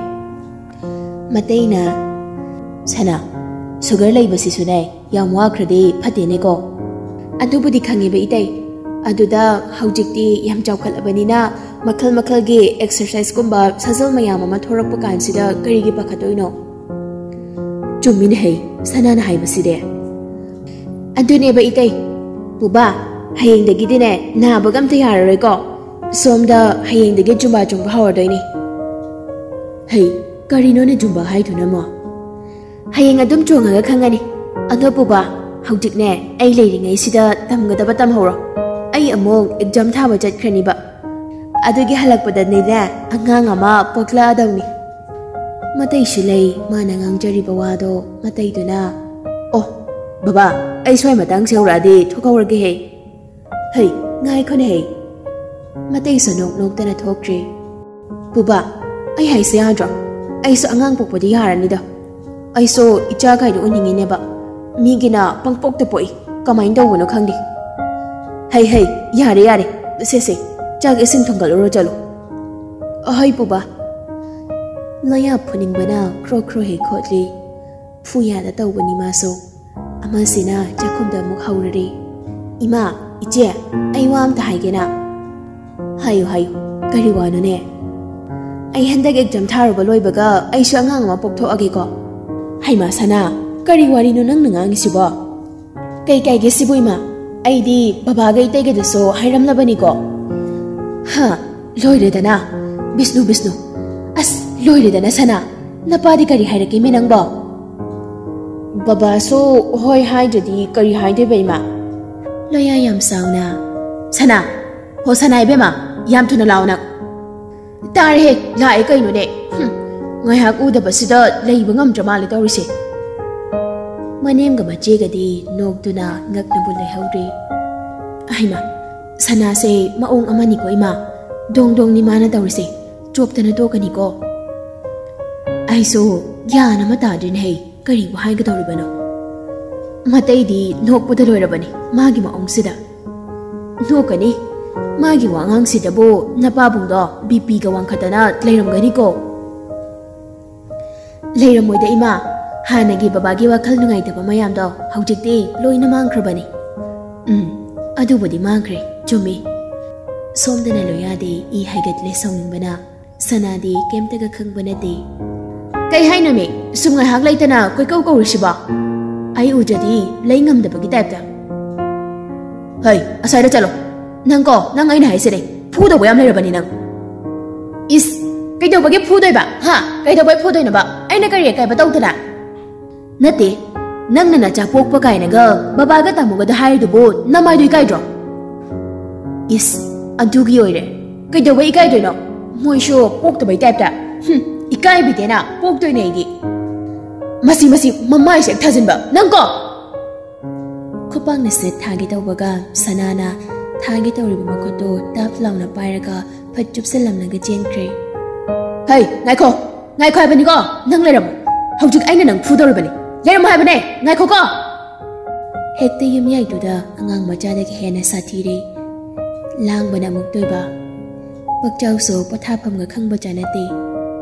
ꯃꯇꯩꯅ, "ꯁꯅꯥ, ꯁꯨꯒꯔ ꯂꯩꯕꯁꯤꯁꯨꯅꯦ, ꯌꯥꯝ ꯋꯥꯈ꯭ꯔꯗꯤ ꯐꯠꯇꯦꯅꯦꯀꯣ꯫" "ꯑꯗꯨꯕꯨꯗꯤ ꯈꯪꯉꯦꯕ ꯏꯇꯩ, ꯑꯗꯨꯗ ꯍꯧꯖꯤꯛꯇꯤ ꯌꯥꯝ ꯆꯥꯎꯈꯠꯂꯕꯅꯤꯅ ꯃꯈꯜ ꯃꯈꯜꯒꯤ ꯑꯦꯛꯁꯔꯁꯥꯏꯁꯀꯨꯝꯕ ꯁꯥꯖꯦꯜ ꯃꯌꯥꯝ ꯑꯃ ꯊꯣꯔꯛꯄ ꯀꯥꯟꯁꯤꯗ ꯀꯔꯤꯒꯤ ꯄꯥꯈꯠꯇꯣꯏꯅꯣ?" "ꯆꯨꯝꯃꯤꯅꯦ ꯍꯩ, ꯁꯅꯥꯅ ꯍꯥꯏꯕꯁꯤꯗꯤ꯫" "ꯑꯗꯨꯅꯦꯕ ꯏꯇꯩ꯫ ꯄꯨꯕꯥ, ꯍꯌꯦꯡꯗꯒꯤꯗꯤꯅꯦ ꯅꯥꯕꯒ ꯑꯝꯇ ꯌꯥꯔꯔꯣꯏꯀꯣ꯫ ꯁꯣꯝꯗ ꯍꯌꯦꯡꯗꯒꯤ ꯖꯨꯝꯕꯥ ꯆꯣꯡꯕ ꯍꯧꯔꯗꯣꯏꯅꯤ꯫" "ꯍꯩ, ꯀꯔꯤꯅꯣꯅꯦ ꯖꯨꯝꯕꯥ ꯍꯥꯏꯗꯨꯅ ꯑꯃꯨꯛ?" "ꯍꯌꯦꯡ ꯑꯗꯨꯝ ꯆꯣꯡꯉꯒ ꯈꯪꯉꯅꯤ꯫ ꯑꯗꯣ ꯄꯨꯕꯥ, ꯍꯧꯖꯤꯛꯅꯦ ꯑꯩ ꯂꯩꯔꯤꯉꯩꯁꯤꯗ ꯇꯝꯒꯗꯕ ꯇꯝꯍꯧꯔꯣ꯫ ꯑꯩ ꯑꯃꯨꯛ ꯑꯦꯛꯖꯥꯝ ꯊꯥꯕ ꯆꯠꯈ꯭ꯔꯅꯤꯕ꯫ ꯑꯗꯨꯒꯤ ꯍꯜꯂꯛꯄꯗꯅꯦꯅꯦ ꯑꯉꯥꯡ ꯑꯃ ꯄꯣꯛꯂꯛꯑꯗꯧꯅꯤ꯫" ꯃꯇꯩꯁꯨ ꯂꯩ, ꯃꯥꯅ ꯉꯥꯡꯖꯔꯤꯕ ꯋꯥꯗꯣ ꯃꯇꯩꯗꯨꯅ, "ꯑꯣ, ꯕꯕꯥ, ꯑꯩ ꯁ꯭ꯋꯥꯏ ꯃꯇꯥꯡꯁꯦ ꯌꯧꯔꯛꯑꯗꯤ ꯊꯣꯛꯍꯧꯔꯒꯦꯍꯦ꯫" "ꯍꯩ, ꯉꯥꯏꯈꯣꯅꯦꯍꯦ꯫" ꯃꯇꯩꯁꯨ ꯅꯣꯛ ꯅꯣꯛꯇꯅ ꯊꯣꯛꯈ꯭ꯔꯦ꯫ "ꯄꯨꯕꯥ, ꯑꯩ ꯍꯥꯏꯁꯦ ꯌꯥꯗ꯭ꯔꯣ? ꯑꯩꯁꯨ ꯑꯉꯥꯡ ꯄꯣꯛꯄꯗꯤ ꯌꯥꯔꯅꯤꯗ꯫ ꯑꯩꯁꯨ ꯏꯆꯥ ꯀꯥꯏꯗꯣ ꯎꯅꯤꯡꯉꯤꯅꯦꯕ꯫ ꯃꯤꯒꯤꯅ ꯄꯪꯄꯣꯛꯇ ꯄꯣꯛꯏ꯫ ꯀꯃꯥꯏꯅ ꯇꯧꯕꯅꯣ ꯈꯪꯗꯦ꯫" "ꯍꯩ, ꯍꯩ, ꯌꯥꯔꯦ, ꯌꯥꯔꯦ꯫ ꯁꯦ, ꯁꯦ, ꯆꯥꯛ ꯏꯁꯤꯡ ꯊꯣꯡꯒꯠꯂꯨꯔꯣ, ꯆꯠꯂꯣ꯫ ꯑꯍꯣꯏ, ꯄꯨꯕꯥ꯫ ꯂꯣꯌꯥ ꯐꯨꯅꯤꯡꯕꯅ ꯈ꯭ꯔꯣ ꯈ꯭ꯔꯣ ꯍꯦꯛ ꯈꯣꯠꯂꯤ꯫ ꯐꯨ ꯌꯥꯗ ꯇꯧꯕꯅꯤ ꯃꯥꯁꯨ꯫ ꯑꯃꯁꯤꯅ ꯆꯥꯛꯈꯨꯝꯗ ꯑꯃꯨꯛ ꯍꯧꯔꯔꯤ꯫ "ꯏꯃꯥ, ꯏꯆꯦ, ꯑꯩ ꯋꯥ ꯑꯝꯇ ꯍꯥꯏꯒꯦꯅ꯫" "ꯍꯥꯏꯌꯨ, ꯍꯥꯏꯌꯨ꯫ ꯀꯔꯤ ꯋꯥꯅꯣꯅꯦ?" "ꯑꯩ ꯍꯟꯗꯛ exam ꯊꯥꯔꯨꯕ ꯂꯣꯏꯕꯒ ꯑꯩꯁꯨ ꯑꯉꯥꯡ ꯑꯃ ꯄꯣꯛꯊꯣꯛꯑꯒꯦꯀꯣ꯫" "ꯍꯩꯃꯥ ꯁꯅꯥ, ꯀꯔꯤ ꯋꯥꯔꯤꯅꯣ ꯅꯪꯅ ꯉꯥꯡꯉꯤꯁꯤꯕꯣ?" "ꯀꯩ ꯀꯥꯏꯒꯦ ꯁꯤꯕꯨ ꯏꯃꯥ? ꯑꯩꯗꯤ ꯕꯕꯥꯒ ꯏꯇꯩꯒꯗꯁꯨ ꯍꯥꯏꯔꯝꯂꯕꯅꯤꯀꯣ꯫" "ꯍꯥ, ꯂꯣꯏꯔꯦꯗꯅ꯫ ꯕꯤꯁꯅꯨ, ꯕꯤꯁꯅꯨ꯫ ꯑꯁ, ꯂꯣꯏꯔꯦꯗꯅ ꯁꯅꯥ꯫ ꯅꯄꯥꯗꯤ ꯀꯔꯤ ꯍꯥꯏꯔꯛꯀꯦꯃꯤ ꯅꯪꯕꯣ?" "ꯕꯕꯥꯁꯨ ꯍꯣꯏ ꯍꯥꯏꯗ꯭ꯔꯗꯤ ꯀꯔꯤ ꯍꯥꯏꯗꯣꯏꯕ ꯏꯃꯥ?" ꯂꯣꯌꯥ ꯌꯥꯝ ꯁꯥꯎꯅ꯫ "ꯁꯅꯥ, ꯍꯣ ꯁꯅꯥ ꯏꯕꯦꯝꯃ, ꯌꯥꯝ ꯊꯨꯅ ꯂꯥꯛꯑꯣ ꯅꯪ꯫" "ꯇꯥꯔꯦꯍꯦ, ꯂꯥꯛꯑꯦ ꯀꯩꯅꯣꯅꯦ꯫ ꯍꯨꯝ, ꯉꯥꯏꯍꯥꯛ ꯎꯗꯕꯁꯤꯗ ꯂꯩꯕ ꯉꯝꯗ꯭ꯔ ꯃꯥꯜꯂꯦ ꯇꯧꯔꯤꯁꯦ꯫" ꯃꯅꯦꯝꯒ ꯃꯆꯦꯒꯗꯤ ꯅꯣꯛꯇꯨꯅ ꯉꯛꯅꯕꯨ ꯂꯩꯍꯧꯔꯤ꯫ "ꯑꯍꯩꯃ, ꯁꯅꯥꯁꯦ ꯃꯑꯣꯡ ꯑꯃꯅꯤꯀꯣ ꯏꯃꯥ꯫ ꯗꯣꯡ ꯗꯣꯡꯅꯤ ꯃꯥꯅ ꯇꯧꯔꯤꯁꯦ꯫ ꯆꯣꯞꯇꯅ ꯇꯣꯛꯀꯅꯤꯀꯣ꯫" ꯑꯩꯁꯨ ꯒ꯭ꯌꯥꯟ ꯑꯃ ꯇꯥꯗ꯭ꯔꯤꯅꯦ ꯍꯩ꯫ ꯀꯔꯤꯕꯨ ꯍꯥꯏꯒꯗꯧꯔꯤꯕꯅꯣ? ꯃꯇꯩꯗꯤ ꯅꯣꯛꯄꯗ ꯂꯣꯏꯔꯕꯅꯤ ꯃꯥꯒꯤ ꯃꯑꯣꯡꯁꯤꯗ꯫ ꯅꯣꯛꯀꯅꯤ꯫ ꯃꯥꯒꯤ ꯋꯥꯉꯥꯡꯁꯤꯗꯕꯨ ꯅꯄꯥꯕꯨꯡꯗꯣ ꯕꯤ ꯄꯤꯒ ꯋꯥꯡꯈꯠꯇꯅ ꯂꯩꯔꯝꯒꯅꯤꯀꯣ꯫ ꯂꯩꯔꯝꯃꯣꯏꯗ ꯏꯃꯥ꯫ ꯍꯥꯟꯅꯒꯤ ꯕꯕꯥꯒꯤ ꯋꯥꯈꯜ ꯅꯨꯡꯉꯥꯏꯇꯕ ꯃꯌꯥꯝꯗꯣ ꯍꯧꯖꯤꯛꯇꯤ ꯂꯣꯏꯅ ꯃꯥꯡꯈ꯭ꯔꯕꯅꯤ꯫ ꯎꯝ, ꯑꯗꯨꯕꯨꯗꯤ ꯃꯥꯡꯈ꯭ꯔꯦ, ꯆꯨꯝꯃꯤ꯫ ꯁꯣꯝꯗꯅ ꯂꯣꯌꯥꯗꯤ ꯏ ꯍꯥꯏꯒꯠꯂꯦ ꯁꯥꯎꯅꯤꯡꯕꯅ꯫ ꯁꯅꯥꯗꯤ ꯀꯩꯝꯇꯒ ꯈꯪꯕ ꯅꯠꯇꯦ꯫ "ꯀꯩ ꯍꯥꯏꯅꯣꯃꯤ? ꯁꯨꯝ ꯉꯥꯏꯍꯥꯛ ꯂꯩꯇꯅ ꯀꯣꯏꯀꯧ ꯀꯧꯔꯤꯁꯤꯕꯣ? ꯑꯩ ꯎꯗ꯭ꯔꯗꯤ ꯂꯩ ꯉꯝꯗꯕꯒꯤ ꯇꯥꯏꯞꯇ꯫" "ꯍꯩ, ꯑꯁ꯭ꯋꯥꯏꯗ ꯆꯠꯂꯣ꯫ ꯅꯪ ꯀꯣ, ꯅꯪ ꯑꯩꯅ ꯍꯥꯏꯁꯤꯅꯦ, ꯐꯨꯗꯧꯕ ꯌꯥꯝ ꯂꯩꯔꯕꯅꯤ ꯅꯪ꯫" "ꯏꯁ, ꯀꯩꯗꯧꯕꯒꯤ ꯐꯨꯗꯣꯏꯕ? ꯍꯥ? ꯀꯩꯗꯧꯕꯩ ꯐꯨꯗꯣꯏꯅꯣꯕ? ꯑꯩꯅ ꯀꯔꯤ ꯑꯀꯥꯏꯕ ꯇꯧꯗꯅ?" "ꯅꯠꯇꯦ, ꯅꯪꯅ ꯅꯆꯥ ꯄꯣꯛꯄ ꯀꯥꯏꯅꯒ ꯕꯕꯥꯒ ꯇꯥꯃꯣꯒꯗ ꯍꯥꯏꯔꯤꯗꯨꯕꯨ ꯅꯃꯥꯏꯗꯣ ꯏꯀꯥꯏꯗ꯭ꯔꯣ?" "ꯏꯁ, ꯑꯗꯨꯒꯤ ꯑꯣꯏꯔꯦ꯫ ꯀꯩꯗꯧꯕꯩ ꯏꯀꯥꯏꯗꯣꯏꯅꯣ? ꯃꯣꯏꯁꯨ ꯄꯣꯛꯇꯕꯩ ꯇꯥꯏꯞꯇ꯫ ꯍꯨꯝ, ꯏꯀꯥꯏꯕꯤꯗꯦꯅ, ꯄꯣꯛꯇꯣꯏꯅꯦ ꯑꯩꯗꯤ꯫" "ꯃꯁꯤ, ꯃꯁꯤ, ꯃꯃꯥꯏꯁꯦ ꯍꯦꯛ ꯊꯥꯖꯤꯟꯕ꯫ ꯅꯪ ꯀꯣ!" ꯈꯨꯄꯥꯛꯅ ꯁꯦꯠ ꯊꯥꯒꯦ ꯇꯧꯕꯒ ꯁꯅꯥꯅ ꯊꯥꯒꯦ ꯇꯧꯔꯤꯕ ꯃꯈꯨꯠꯇꯨ ꯇꯞ ꯂꯥꯎꯅ ꯄꯥꯏꯔꯒ ꯐꯠ ꯆꯨꯞꯁꯤꯜꯂꯝꯂꯒ ꯆꯦꯟꯈ꯭ꯔꯦ꯫ "ꯍꯩ, ꯉꯥꯏꯈꯣ! ꯉꯥꯏꯈꯣ ꯍꯥꯏꯕꯅꯤꯀꯣ! ꯅꯪ ꯂꯩꯔꯝꯃꯣ! ꯍꯧꯖꯤꯛ ꯑꯩꯅ ꯅꯪ ꯐꯨꯗꯧꯔꯤꯕꯅꯤ! ꯂꯩꯔꯝꯃꯣ ꯍꯥꯏꯕꯅꯦ! ꯉꯥꯏꯈꯣꯀꯣ!" ꯍꯦꯛꯇ ꯌꯨꯝꯌꯥꯏꯗꯨꯗ ꯑꯉꯥꯡ ꯃꯆꯥꯗꯒꯤ ꯍꯦꯟꯅ ꯁꯥꯊꯤꯔꯦ꯫ ꯂꯥꯡꯕꯅ ꯑꯃꯨꯛ ꯇꯣꯏꯕ꯫ ꯄꯛꯆꯥꯎꯁꯨ ꯄꯣꯊꯥꯐꯝꯒ ꯈꯪꯕ ꯆꯥꯅꯗꯦ꯫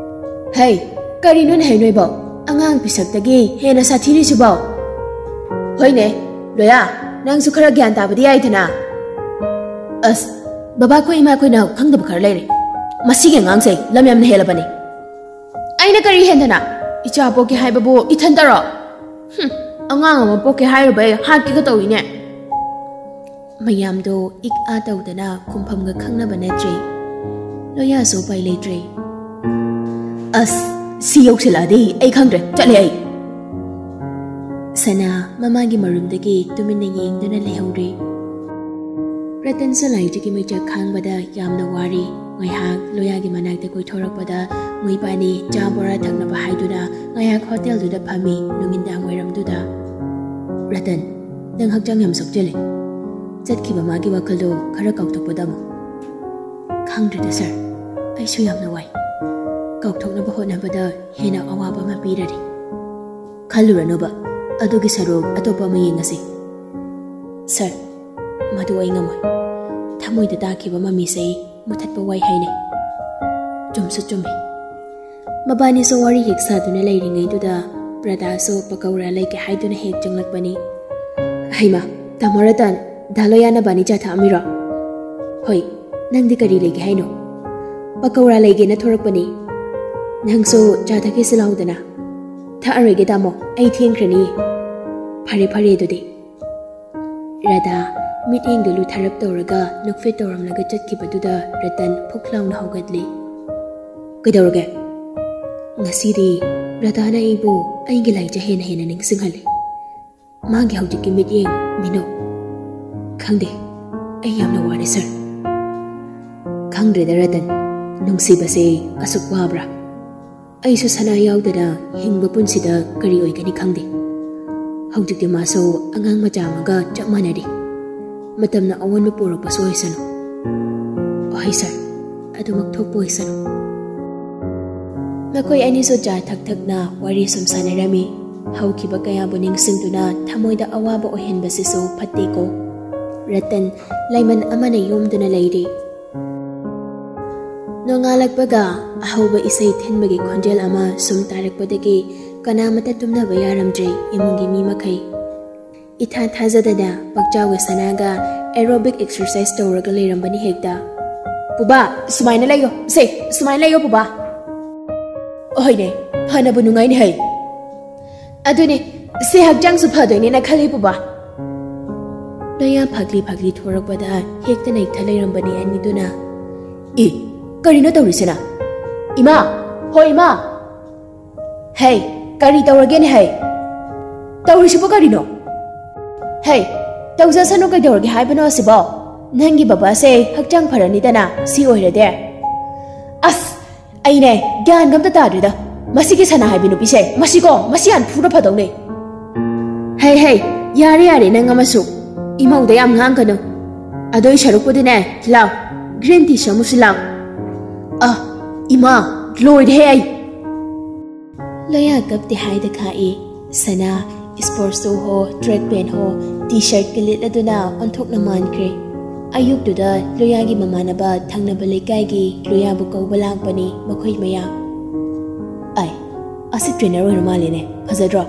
"ꯍꯩ, ꯀꯔꯤꯅꯣꯅꯦ ꯍꯩ ꯅꯣꯏꯕꯣ? ꯑꯉꯥꯡ ꯄꯤꯁꯛꯇꯒꯤ ꯍꯦꯟꯅ ꯁꯥꯊꯤꯔꯤꯁꯤꯕꯣ?" "ꯍꯣꯏꯅꯦ, ꯂꯣꯌꯥ, ꯅꯪꯁꯨ ꯈꯔ ꯒ꯭ꯌꯥꯟ ꯇꯥꯕꯗꯤ ꯌꯥꯏꯗꯅ?" "ꯑꯁ, ꯕꯕꯥꯈꯣꯏ ꯏꯃꯥꯈꯣꯏꯅ ꯈꯪꯗꯕ ꯈꯔ ꯂꯩꯔꯦ꯫ ꯃꯁꯤꯒꯤ ꯑꯉꯥꯡꯁꯦ ꯂꯝ ꯌꯥꯝꯅ ꯍꯦꯜꯂꯕꯅꯦ꯫ ꯑꯩꯅ ꯀꯔꯤ ꯍꯦꯟꯗꯅ? ꯏꯆꯥ ꯄꯣꯛꯀꯦ ꯍꯥꯏꯕꯕꯨ ꯏꯊꯟꯇꯔꯣ? ꯍꯨꯝ, ꯑꯉꯥꯡ ꯑꯃ ꯄꯣꯛꯀꯦ ꯍꯥꯏꯔꯨꯕꯩ ꯍꯥꯠꯀꯦꯒ ꯇꯧꯏꯅꯦ꯫" ꯃꯌꯥꯝꯗꯣ ꯏꯛ ꯑꯥ ꯇꯧꯗꯅ ꯈꯨꯝꯐꯝꯒ ꯈꯪꯅꯕ ꯅꯠꯇ꯭ꯔꯦ꯫ ꯂꯣꯌꯥꯁꯨ ꯎꯄꯥꯏ ꯂꯩꯇ꯭ꯔꯦ꯫ "ꯑꯁ, ꯁꯤ ꯌꯧꯁꯤꯜꯂꯛꯑꯗꯤ ꯑꯩ ꯈꯪꯗ꯭ꯔꯦ, ꯆꯠꯂꯦ ꯑꯩ꯫" ꯁꯅꯥ ꯃꯃꯥꯒꯤ ꯃꯔꯨꯝꯗꯒꯤ ꯇꯨꯃꯤꯟꯅ ꯌꯦꯡꯗꯨꯅ ꯂꯩꯍꯧꯔꯦ꯫ ꯔꯇꯟꯁꯨ ꯂꯥꯏꯔꯤꯛꯀꯤ ꯃꯩꯆꯥꯛ ꯈꯥꯡꯕꯗ ꯌꯥꯝꯅ ꯋꯥꯔꯦ꯫ ꯉꯥꯏꯍꯥꯛ ꯂꯣꯌꯥꯒꯤ ꯃꯅꯥꯛꯇ ꯀꯣꯏꯊꯣꯔꯛꯄꯗ ꯃꯣꯏꯕꯥꯅꯤ ꯆꯥ ꯕꯣꯔꯥ ꯊꯛꯅꯕ ꯍꯥꯏꯗꯨꯅ ꯉꯥꯏꯍꯥꯛ ꯍꯣꯇꯦꯜꯗꯨꯗ ꯐꯝꯃꯤ꯫ ꯅꯨꯃꯤꯗꯥꯡ ꯋꯥꯏꯔꯝꯗꯨꯗ, "ꯔꯇꯟ, ꯅꯪ ꯍꯛꯆꯥꯡ ꯌꯥꯝ ꯁꯣꯛꯆꯜꯂꯦ꯫ ꯆꯠꯈꯤꯕ ꯃꯥꯒꯤ ꯋꯥꯈꯜꯗꯣ ꯈꯔ ꯀꯥꯎꯊꯣꯛꯄꯗ ꯑꯃꯨꯛ꯫" "ꯈꯪꯗ꯭ꯔꯦꯗ ꯁꯥꯔ, ꯑꯩꯁꯨ ꯌꯥꯝꯅ ꯋꯥꯏ꯫ ꯀꯥꯎꯊꯣꯛꯅꯕ ꯍꯣꯠꯅꯕꯗ ꯍꯦꯟꯅ ꯑꯋꯥꯕ ꯑꯃ ꯄꯤꯔꯔꯤ꯫" "ꯈꯜꯂꯨꯔꯅꯨꯕ, ꯑꯗꯨꯒꯤ ꯁꯔꯨꯛ ꯑꯇꯣꯞꯄ ꯑꯃ ꯌꯦꯡꯉꯁꯤ꯫" "ꯁꯥꯔ, ꯃꯗꯨ ꯑꯩ ꯉꯝꯃꯣꯏ꯫ ꯊꯃꯣꯏꯗ ꯇꯥꯈꯤꯕ ꯃꯃꯤꯁꯦ ꯃꯨꯊꯠꯄ ꯋꯥꯏ ꯍꯥꯏꯅꯩ꯫" "ꯆꯨꯝꯁꯨ ꯆꯨꯝꯃꯤ꯫" ꯃꯕꯥꯅꯤꯁꯨ ꯋꯥꯔꯤ ꯍꯦꯛ ꯁꯥꯗꯨꯅ ꯂꯩꯔꯤꯉꯩꯗꯨꯗ ꯄ꯭ꯔꯗꯥꯁꯨ ꯄꯀꯧꯔꯥ ꯂꯩꯒꯦ ꯍꯥꯏꯗꯨꯅ ꯍꯦꯛ ꯆꯪꯂꯛꯄꯅꯤ꯫ "ꯍꯩꯃꯥ, ꯇꯥꯃꯣ ꯔꯇꯟ, ꯗꯥ ꯂꯣꯌꯥ ꯅꯕꯥꯅꯤ ꯆꯥ ꯊꯛꯑꯝꯃꯤꯔꯣ?" "ꯍꯣꯏ, ꯅꯪꯗꯤ ꯀꯔꯤ ꯂꯩꯒꯦ ꯍꯥꯏꯅꯣ?" "ꯄꯀꯧꯔꯥ ꯂꯩꯒꯦꯅ ꯊꯣꯔꯛꯄꯅꯤ꯫ ꯅꯪꯁꯨ ꯆꯥ ꯊꯛꯀꯦꯁꯤ ꯂꯥꯎꯗꯅ꯫" "ꯊꯛꯑꯔꯣꯏꯒꯦ ꯇꯥꯃꯣ, ꯑꯩ ꯊꯦꯡꯈ꯭ꯔꯅꯤ꯫" "ꯐꯔꯦ ꯐꯔꯦ ꯑꯗꯨꯗꯤ꯫" ꯔꯥꯙꯥ ꯃꯤꯠꯌꯦꯡꯗꯨ ꯂꯨꯊꯔꯞ ꯇꯧꯔꯒ ꯅꯣꯛꯐꯦꯠ ꯇꯧꯔꯝꯂꯒ ꯆꯠꯈꯤꯕꯗꯨꯗ ꯔꯇꯟ ꯐꯨꯛ ꯂꯥꯎꯅ ꯍꯧꯒꯠꯂꯤ꯫ "ꯀꯩꯗꯧꯔꯒꯦ? ꯉꯁꯤꯗꯤ ꯔꯥꯙꯥꯅ ꯑꯩꯕꯨ ꯑꯩꯒꯤ ꯂꯥꯏꯖ ꯍꯦꯟꯅ ꯍꯦꯟꯅ ꯅꯤꯡꯁꯤꯡꯍꯜꯂꯤ꯫ ꯃꯥꯒꯤ ꯍꯧꯖꯤꯛꯀꯤ ꯃꯤꯠꯌꯦꯡ, ꯃꯤꯅꯣꯛ꯫ ꯈꯪꯗꯦ, ꯑꯩ ꯌꯥꯝꯅ ꯋꯥꯔꯦ ꯁꯥꯔ꯫" "ꯈꯪꯗ꯭ꯔꯦꯗ ꯔꯇꯟ, ꯅꯨꯡꯁꯤꯕꯁꯦ ꯑꯁꯨꯛ ꯋꯥꯕ꯭ꯔꯥ? ꯑꯩꯁꯨ ꯁꯅꯥ ꯌꯥꯎꯗꯅ ꯍꯤꯡꯕ ꯄꯨꯟꯁꯤꯗ ꯀꯔꯤ ꯑꯣꯏꯒꯅꯤ ꯈꯪꯗꯦ꯫ ꯍꯧꯖꯤꯛꯇꯤ ꯃꯥꯁꯨ ꯑꯉꯥꯡ ꯃꯆꯥ ꯑꯃꯒ ꯆꯞ ꯃꯥꯟꯅꯔꯤ꯫ ꯃꯇꯝꯅ ꯑꯑꯣꯟꯕ ꯄꯨꯔꯛꯄꯁꯨ ꯑꯣꯏꯁꯅꯨ꯫" "ꯑꯍꯣꯏ ꯁꯥꯔ, ꯑꯗꯨꯃꯛ ꯊꯣꯛꯄ ꯑꯣꯏꯁꯅꯨ꯫" ꯃꯈꯣꯏ ꯑꯅꯤꯁꯨ ꯆꯥ ꯊꯛ ꯊꯛꯅ ꯋꯥꯔꯤ ꯁꯨꯝ ꯁꯥꯟꯅꯔꯝꯃꯤ꯫ ꯍꯧꯈꯤꯕ ꯀꯌꯥꯕꯨ ꯅꯤꯡꯁꯤꯡꯗꯨꯅ ꯊꯃꯣꯏꯗ ꯑꯋꯥꯕ ꯑꯣꯏꯍꯟꯕꯁꯤꯁꯨ ꯐꯠꯇꯦꯀꯣ꯫ ꯔꯇꯟ ꯂꯩꯃꯟ ꯑꯃꯅ ꯌꯣꯝꯗꯨꯅ ꯂꯩꯔꯤ꯫ ꯅꯣꯡꯉꯥꯜꯂꯛꯄꯒ ꯑꯍꯧꯕ ꯏꯁꯩ ꯊꯤꯟꯕꯒꯤ ꯈꯣꯟꯖꯦꯜ ꯑꯃ ꯁꯨꯝ ꯇꯥꯔꯛꯄꯗꯒꯤ ꯀꯅꯥꯃꯠꯇ ꯇꯨꯝꯅꯕ ꯌꯥꯔꯝꯗ꯭ꯔꯦ ꯏꯃꯨꯡꯒꯤ ꯃꯤ ꯃꯈꯩ꯫ ꯏꯊꯥ ꯊꯥꯖꯗꯅ ꯄꯛꯆꯥꯎꯒ ꯁꯅꯥꯒ aerobic exercise ꯇꯧꯔꯒ ꯂꯩꯔꯝꯕꯅꯤ ꯍꯦꯛꯇ꯫ "ꯄꯨꯕꯥ, ꯁꯨꯃꯥꯏꯅ ꯂꯩꯌꯣ, ꯁꯦ, ꯁꯨꯃꯥꯏꯅ ꯂꯩꯌꯣ ꯄꯨꯕꯥ꯫ ꯑꯍꯣꯏꯅꯦ, ꯐꯅꯕꯨ ꯅꯨꯡꯉꯥꯏꯅꯤ ꯍꯩ꯫ ꯑꯗꯨꯅꯦ, ꯁꯤ ꯍꯛꯆꯥꯡꯁꯨ ꯐꯗꯣꯏꯅꯦꯅ ꯈꯜꯂꯤ ꯄꯨꯕꯥ꯫" ꯂꯣꯌꯥ ꯐꯥꯛꯂꯤ ꯐꯥꯛꯂꯤ ꯊꯣꯔꯛꯄꯗ ꯍꯦꯛꯇ ꯅꯩꯊ ꯂꯩꯔꯝꯕꯅꯤ ꯑꯅꯤꯗꯨꯅ꯫ "ꯏ, ꯀꯔꯤꯅꯣ ꯇꯧꯔꯤꯁꯤꯅ? ꯏꯃꯥ, ꯍꯣ ꯏꯃꯥ!" "ꯍꯩ, ꯀꯔꯤ ꯇꯧꯔꯒꯦꯅꯦ ꯍꯩ? ꯇꯧꯔꯤꯁꯤꯕꯨ ꯀꯔꯤꯅꯣ? ꯍꯩ, ꯇꯧꯖꯁꯅꯨ, ꯀꯩꯗꯧꯔꯒꯦ ꯍꯥꯏꯕꯅꯣ ꯑꯁꯤꯕꯣ? ꯅꯪꯒꯤ ꯕꯕꯥꯁꯦ ꯍꯛꯆꯥꯡ ꯐꯔꯅꯤꯗꯅ ꯁꯤ ꯑꯣꯏꯔꯗꯤ꯫" "ꯑꯁ, ꯑꯩꯅꯦ ꯒ꯭ꯌꯥꯟꯒ ꯑꯝꯇ ꯇꯥꯗ꯭ꯔꯦꯗ꯫ ꯃꯁꯤꯒꯤ ꯁꯅꯥ ꯍꯥꯏꯕꯤ ꯅꯨꯄꯤꯁꯦ, ꯃꯁꯤꯀꯣ, ꯃꯁꯤ ꯌꯥꯝ ꯐꯨꯔ ꯐꯗꯧꯅꯦ꯫" "ꯍꯩ, ꯍꯩ, ꯌꯥꯔꯦ, ꯌꯥꯔꯦ, ꯅꯪ ꯑꯃꯁꯨ ꯏꯃꯧꯗ ꯌꯥꯝ ꯉꯥꯡꯒꯅꯨ꯫ ꯑꯗꯨꯏ ꯁꯔꯨꯛꯄꯨꯗꯤꯅꯦ, ꯂꯥꯎ, green tea ꯁꯦꯝꯃꯨꯁꯤ ꯂꯥꯎ꯫" "ꯑ, ꯏꯃꯥ, ꯂꯣꯏꯔꯦꯍꯦ ꯑꯩ!" ꯂꯣꯌꯥ ꯀꯞꯇꯦ ꯍꯥꯏꯗ ꯈꯥꯛꯏ꯫ ꯁꯅꯥ, sports shoe ꯍꯣ, track pant ꯍꯣ, T-shirt ꯀ ꯂꯤꯠꯂꯗꯨꯅ ꯑꯣꯟꯊꯣꯛꯅ ꯃꯥꯟꯈ꯭ꯔꯦ꯫ ꯑꯌꯨꯛꯇꯨꯗ ꯂꯣꯌꯥꯒꯤ ꯃꯃꯥꯟꯅꯕ ꯊꯪꯅꯕ ꯂꯩꯀꯥꯏꯒꯤ ꯂꯣꯌꯥꯕꯨ ꯀꯧꯕ ꯂꯥꯛꯄꯅꯤ ꯃꯈꯣꯏ ꯃꯌꯥꯝ꯫ "ꯑꯥꯏ, ꯑꯁꯤ trainer ꯑꯣꯏꯔ ꯃꯥꯜꯂꯦꯅꯦ, ꯐꯖꯗ꯭ꯔꯣ?"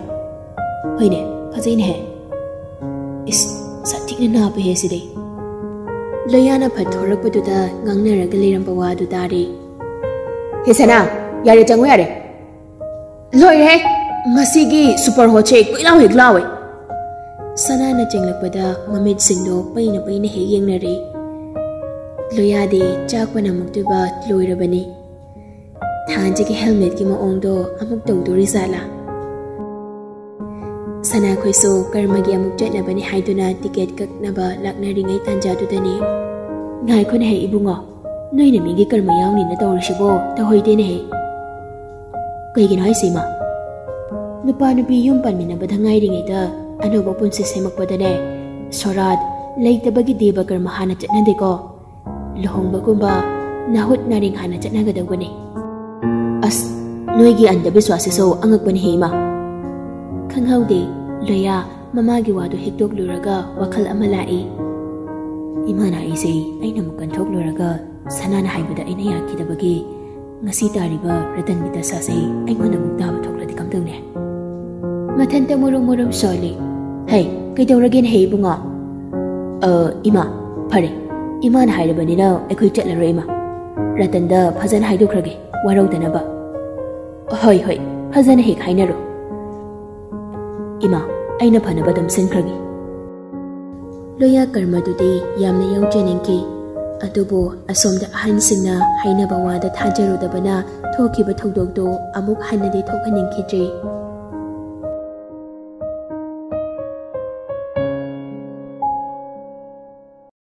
"ꯍꯣꯏꯅꯦ, ꯐꯖꯩꯅꯦꯍꯦ꯫ ꯏꯁ, ꯁꯥꯊꯤꯅ ꯅꯥꯞꯄꯦꯍꯦ ꯁꯤꯗꯤ꯫" ꯂꯣꯌꯥꯅ ꯐꯠ ꯊꯣꯔꯛꯄꯗꯨꯗ ꯉꯥꯡꯅꯔꯒ ꯂꯩꯔꯝꯕ ꯋꯥꯗꯨ ꯇꯥꯔꯦ꯫ "ꯍꯦ ꯁꯅꯥ, ꯌꯥꯔꯦ, ꯆꯪꯉꯨ ꯌꯥꯔꯦ꯫ ꯂꯣꯏꯔꯦꯍꯦ, ꯃꯁꯤꯒꯤ super hot ꯁꯦ ꯀꯣꯏꯂꯥꯎ ꯍꯦꯛ ꯂꯥꯎꯋꯦ꯫" ꯁꯅꯥꯅ ꯆꯦꯡꯂꯛꯄꯗ ꯃꯃꯤꯠꯁꯤꯡꯗꯣ ꯄꯩꯅ ꯄꯩꯅ ꯍꯦꯛ ꯌꯦꯡꯅꯔꯦ꯫ ꯂꯣꯌꯥꯗꯤ ꯆꯥꯛꯄꯅ ꯃꯨꯛꯇꯨꯕ ꯂꯣꯏꯔꯕꯅꯤ꯫ ꯊꯥꯟꯁꯤꯒꯤ helmet ꯀꯤ ꯃꯑꯣꯡꯗꯣ ꯑꯃꯨꯛ ꯇꯧꯗꯣꯔꯤ ꯖꯥꯠꯂꯥ? ꯁꯅꯥꯈꯣꯏꯁꯨ ꯀꯔꯃꯒꯤ ꯑꯃꯨꯛ ꯆꯠꯅꯕꯅꯤ ꯍꯥꯏꯗꯨꯅ ticket ꯀꯛꯅꯕ ꯂꯥꯛꯅꯔꯤꯉꯩ ꯇꯥꯟꯖꯥꯗꯨꯗꯅꯤ꯫ "ꯉꯥꯏꯈꯣꯅꯦꯍꯦ ꯏꯕꯨꯡꯉꯣ, ꯅꯣꯏꯅ ꯃꯤꯒꯤ ꯀꯔꯃ ꯌꯥꯎꯅꯤꯅ ꯇꯧꯔꯤꯁꯤꯕꯣ ꯇꯧꯍꯩꯗꯦꯅꯦꯍꯦ꯫" "ꯀꯩꯒꯤꯅꯣ ꯍꯥꯏꯁꯦ ꯏꯃꯥ?" "ꯅꯨꯄꯥ ꯅꯨꯄꯤ ꯌꯨꯝ ꯄꯥꯟꯃꯤꯟꯅꯕꯗ ꯉꯥꯏꯔꯤꯉꯩꯗ ꯑꯅꯧꯕ ꯄꯨꯟꯁꯤ ꯁꯦꯝꯃꯛꯄꯗꯅꯦ, ꯁꯣꯔꯥꯠ, ꯂꯩꯇꯕꯒꯤ ꯗꯦꯕ ꯀꯔꯃ ꯍꯥꯟꯅ ꯆꯠꯅꯗꯦꯀꯣ꯫ ꯂꯨꯍꯣꯡꯕꯒꯨꯝꯕ ꯅꯥꯍꯨꯠ ꯅꯥꯔꯤꯡ ꯍꯥꯟꯅ ꯆꯠꯅꯒꯗꯧꯕꯅꯤ꯫" "ꯑꯁ, ꯅꯣꯏꯒꯤ ꯑꯟꯙꯕꯤꯁ꯭ꯋꯥꯁꯁꯤꯁꯨ ꯑꯉꯛꯄꯅꯤꯍꯦ ꯏꯃꯥ꯫" ꯈꯪꯍꯧꯗꯦ, ꯂꯣꯌꯥ ꯃꯃꯥꯒꯤ ꯋꯥꯗꯨ ꯍꯤꯛꯇꯣꯛꯂꯨꯔꯒ ꯋꯥꯈꯜ ꯑꯃ ꯂꯥꯛꯏ꯫ ꯏꯃꯥꯅ ꯑꯩꯁꯦ ꯑꯩꯅ ꯑꯃꯨꯛ ꯀꯟꯊꯣꯛꯂꯨꯔꯒ ꯁꯅꯥꯅ ꯍꯥꯏꯕꯗ ꯑꯩꯅ ꯌꯥꯈꯤꯗꯕꯒꯤ ꯉꯁꯤ ꯇꯥꯔꯤꯕ ꯔꯇꯟꯒꯤ ꯗꯁꯥꯁꯦ ꯑꯩꯉꯣꯟꯗ ꯑꯃꯨꯛ ꯇꯥꯕ ꯊꯣꯛꯂꯗꯤ ꯀꯝꯗꯧꯅꯤ? ꯃꯊꯟꯇ ꯃꯨꯔꯨꯝ ꯃꯨꯔꯨꯝ ꯁꯣꯜꯂꯤ꯫ ꯍꯩ, ꯀꯩꯗꯧꯔꯒꯦꯅꯦ ꯍꯦ ꯏꯕꯨꯡꯉꯣ? ꯑ, ꯏꯃꯥ, ꯐꯔꯦ, ꯏꯃꯥꯅ ꯍꯥꯏꯔꯕꯅꯤꯅ ꯑꯩꯈꯣꯏ ꯆꯠꯂꯔꯣꯏ ꯏꯃꯥ꯫ ꯔꯇꯟꯗ ꯐꯖꯅ ꯍꯥꯏꯗꯣꯛꯈ꯭ꯔꯒꯦ, ꯋꯥꯔꯧꯗꯅꯕ꯫ ꯍꯣꯏ ꯍꯣꯏ, ꯐꯖꯅ ꯍꯦꯛ ꯍꯥꯏꯅꯔꯣ꯫ ꯏꯃꯥ, ꯑꯩꯅ ꯐꯅꯕ ꯑꯗꯨꯝ ꯁꯤꯟꯈ꯭ꯔꯒꯦ꯫ ꯂꯣꯌꯥ ꯀꯔꯃꯗꯨꯗꯤ ꯌꯥꯝꯅ ꯌꯥꯎꯖꯅꯤꯡꯈꯤ꯫ ꯑꯗꯨꯕꯨ ꯑꯁꯣꯝꯗ ꯑꯍꯟꯁꯤꯡꯅ ꯍꯥꯏꯅꯕ ꯋꯥꯗ ꯊꯥꯖꯔꯨꯗꯕꯅ ꯊꯣꯛꯈꯤꯕ ꯊꯧꯗꯣꯛꯇꯨ ꯑꯃꯨꯛ ꯍꯟꯅꯗꯤ ꯊꯣꯛꯍꯟꯅꯤꯡꯈꯤꯗ꯭ꯔꯤ꯫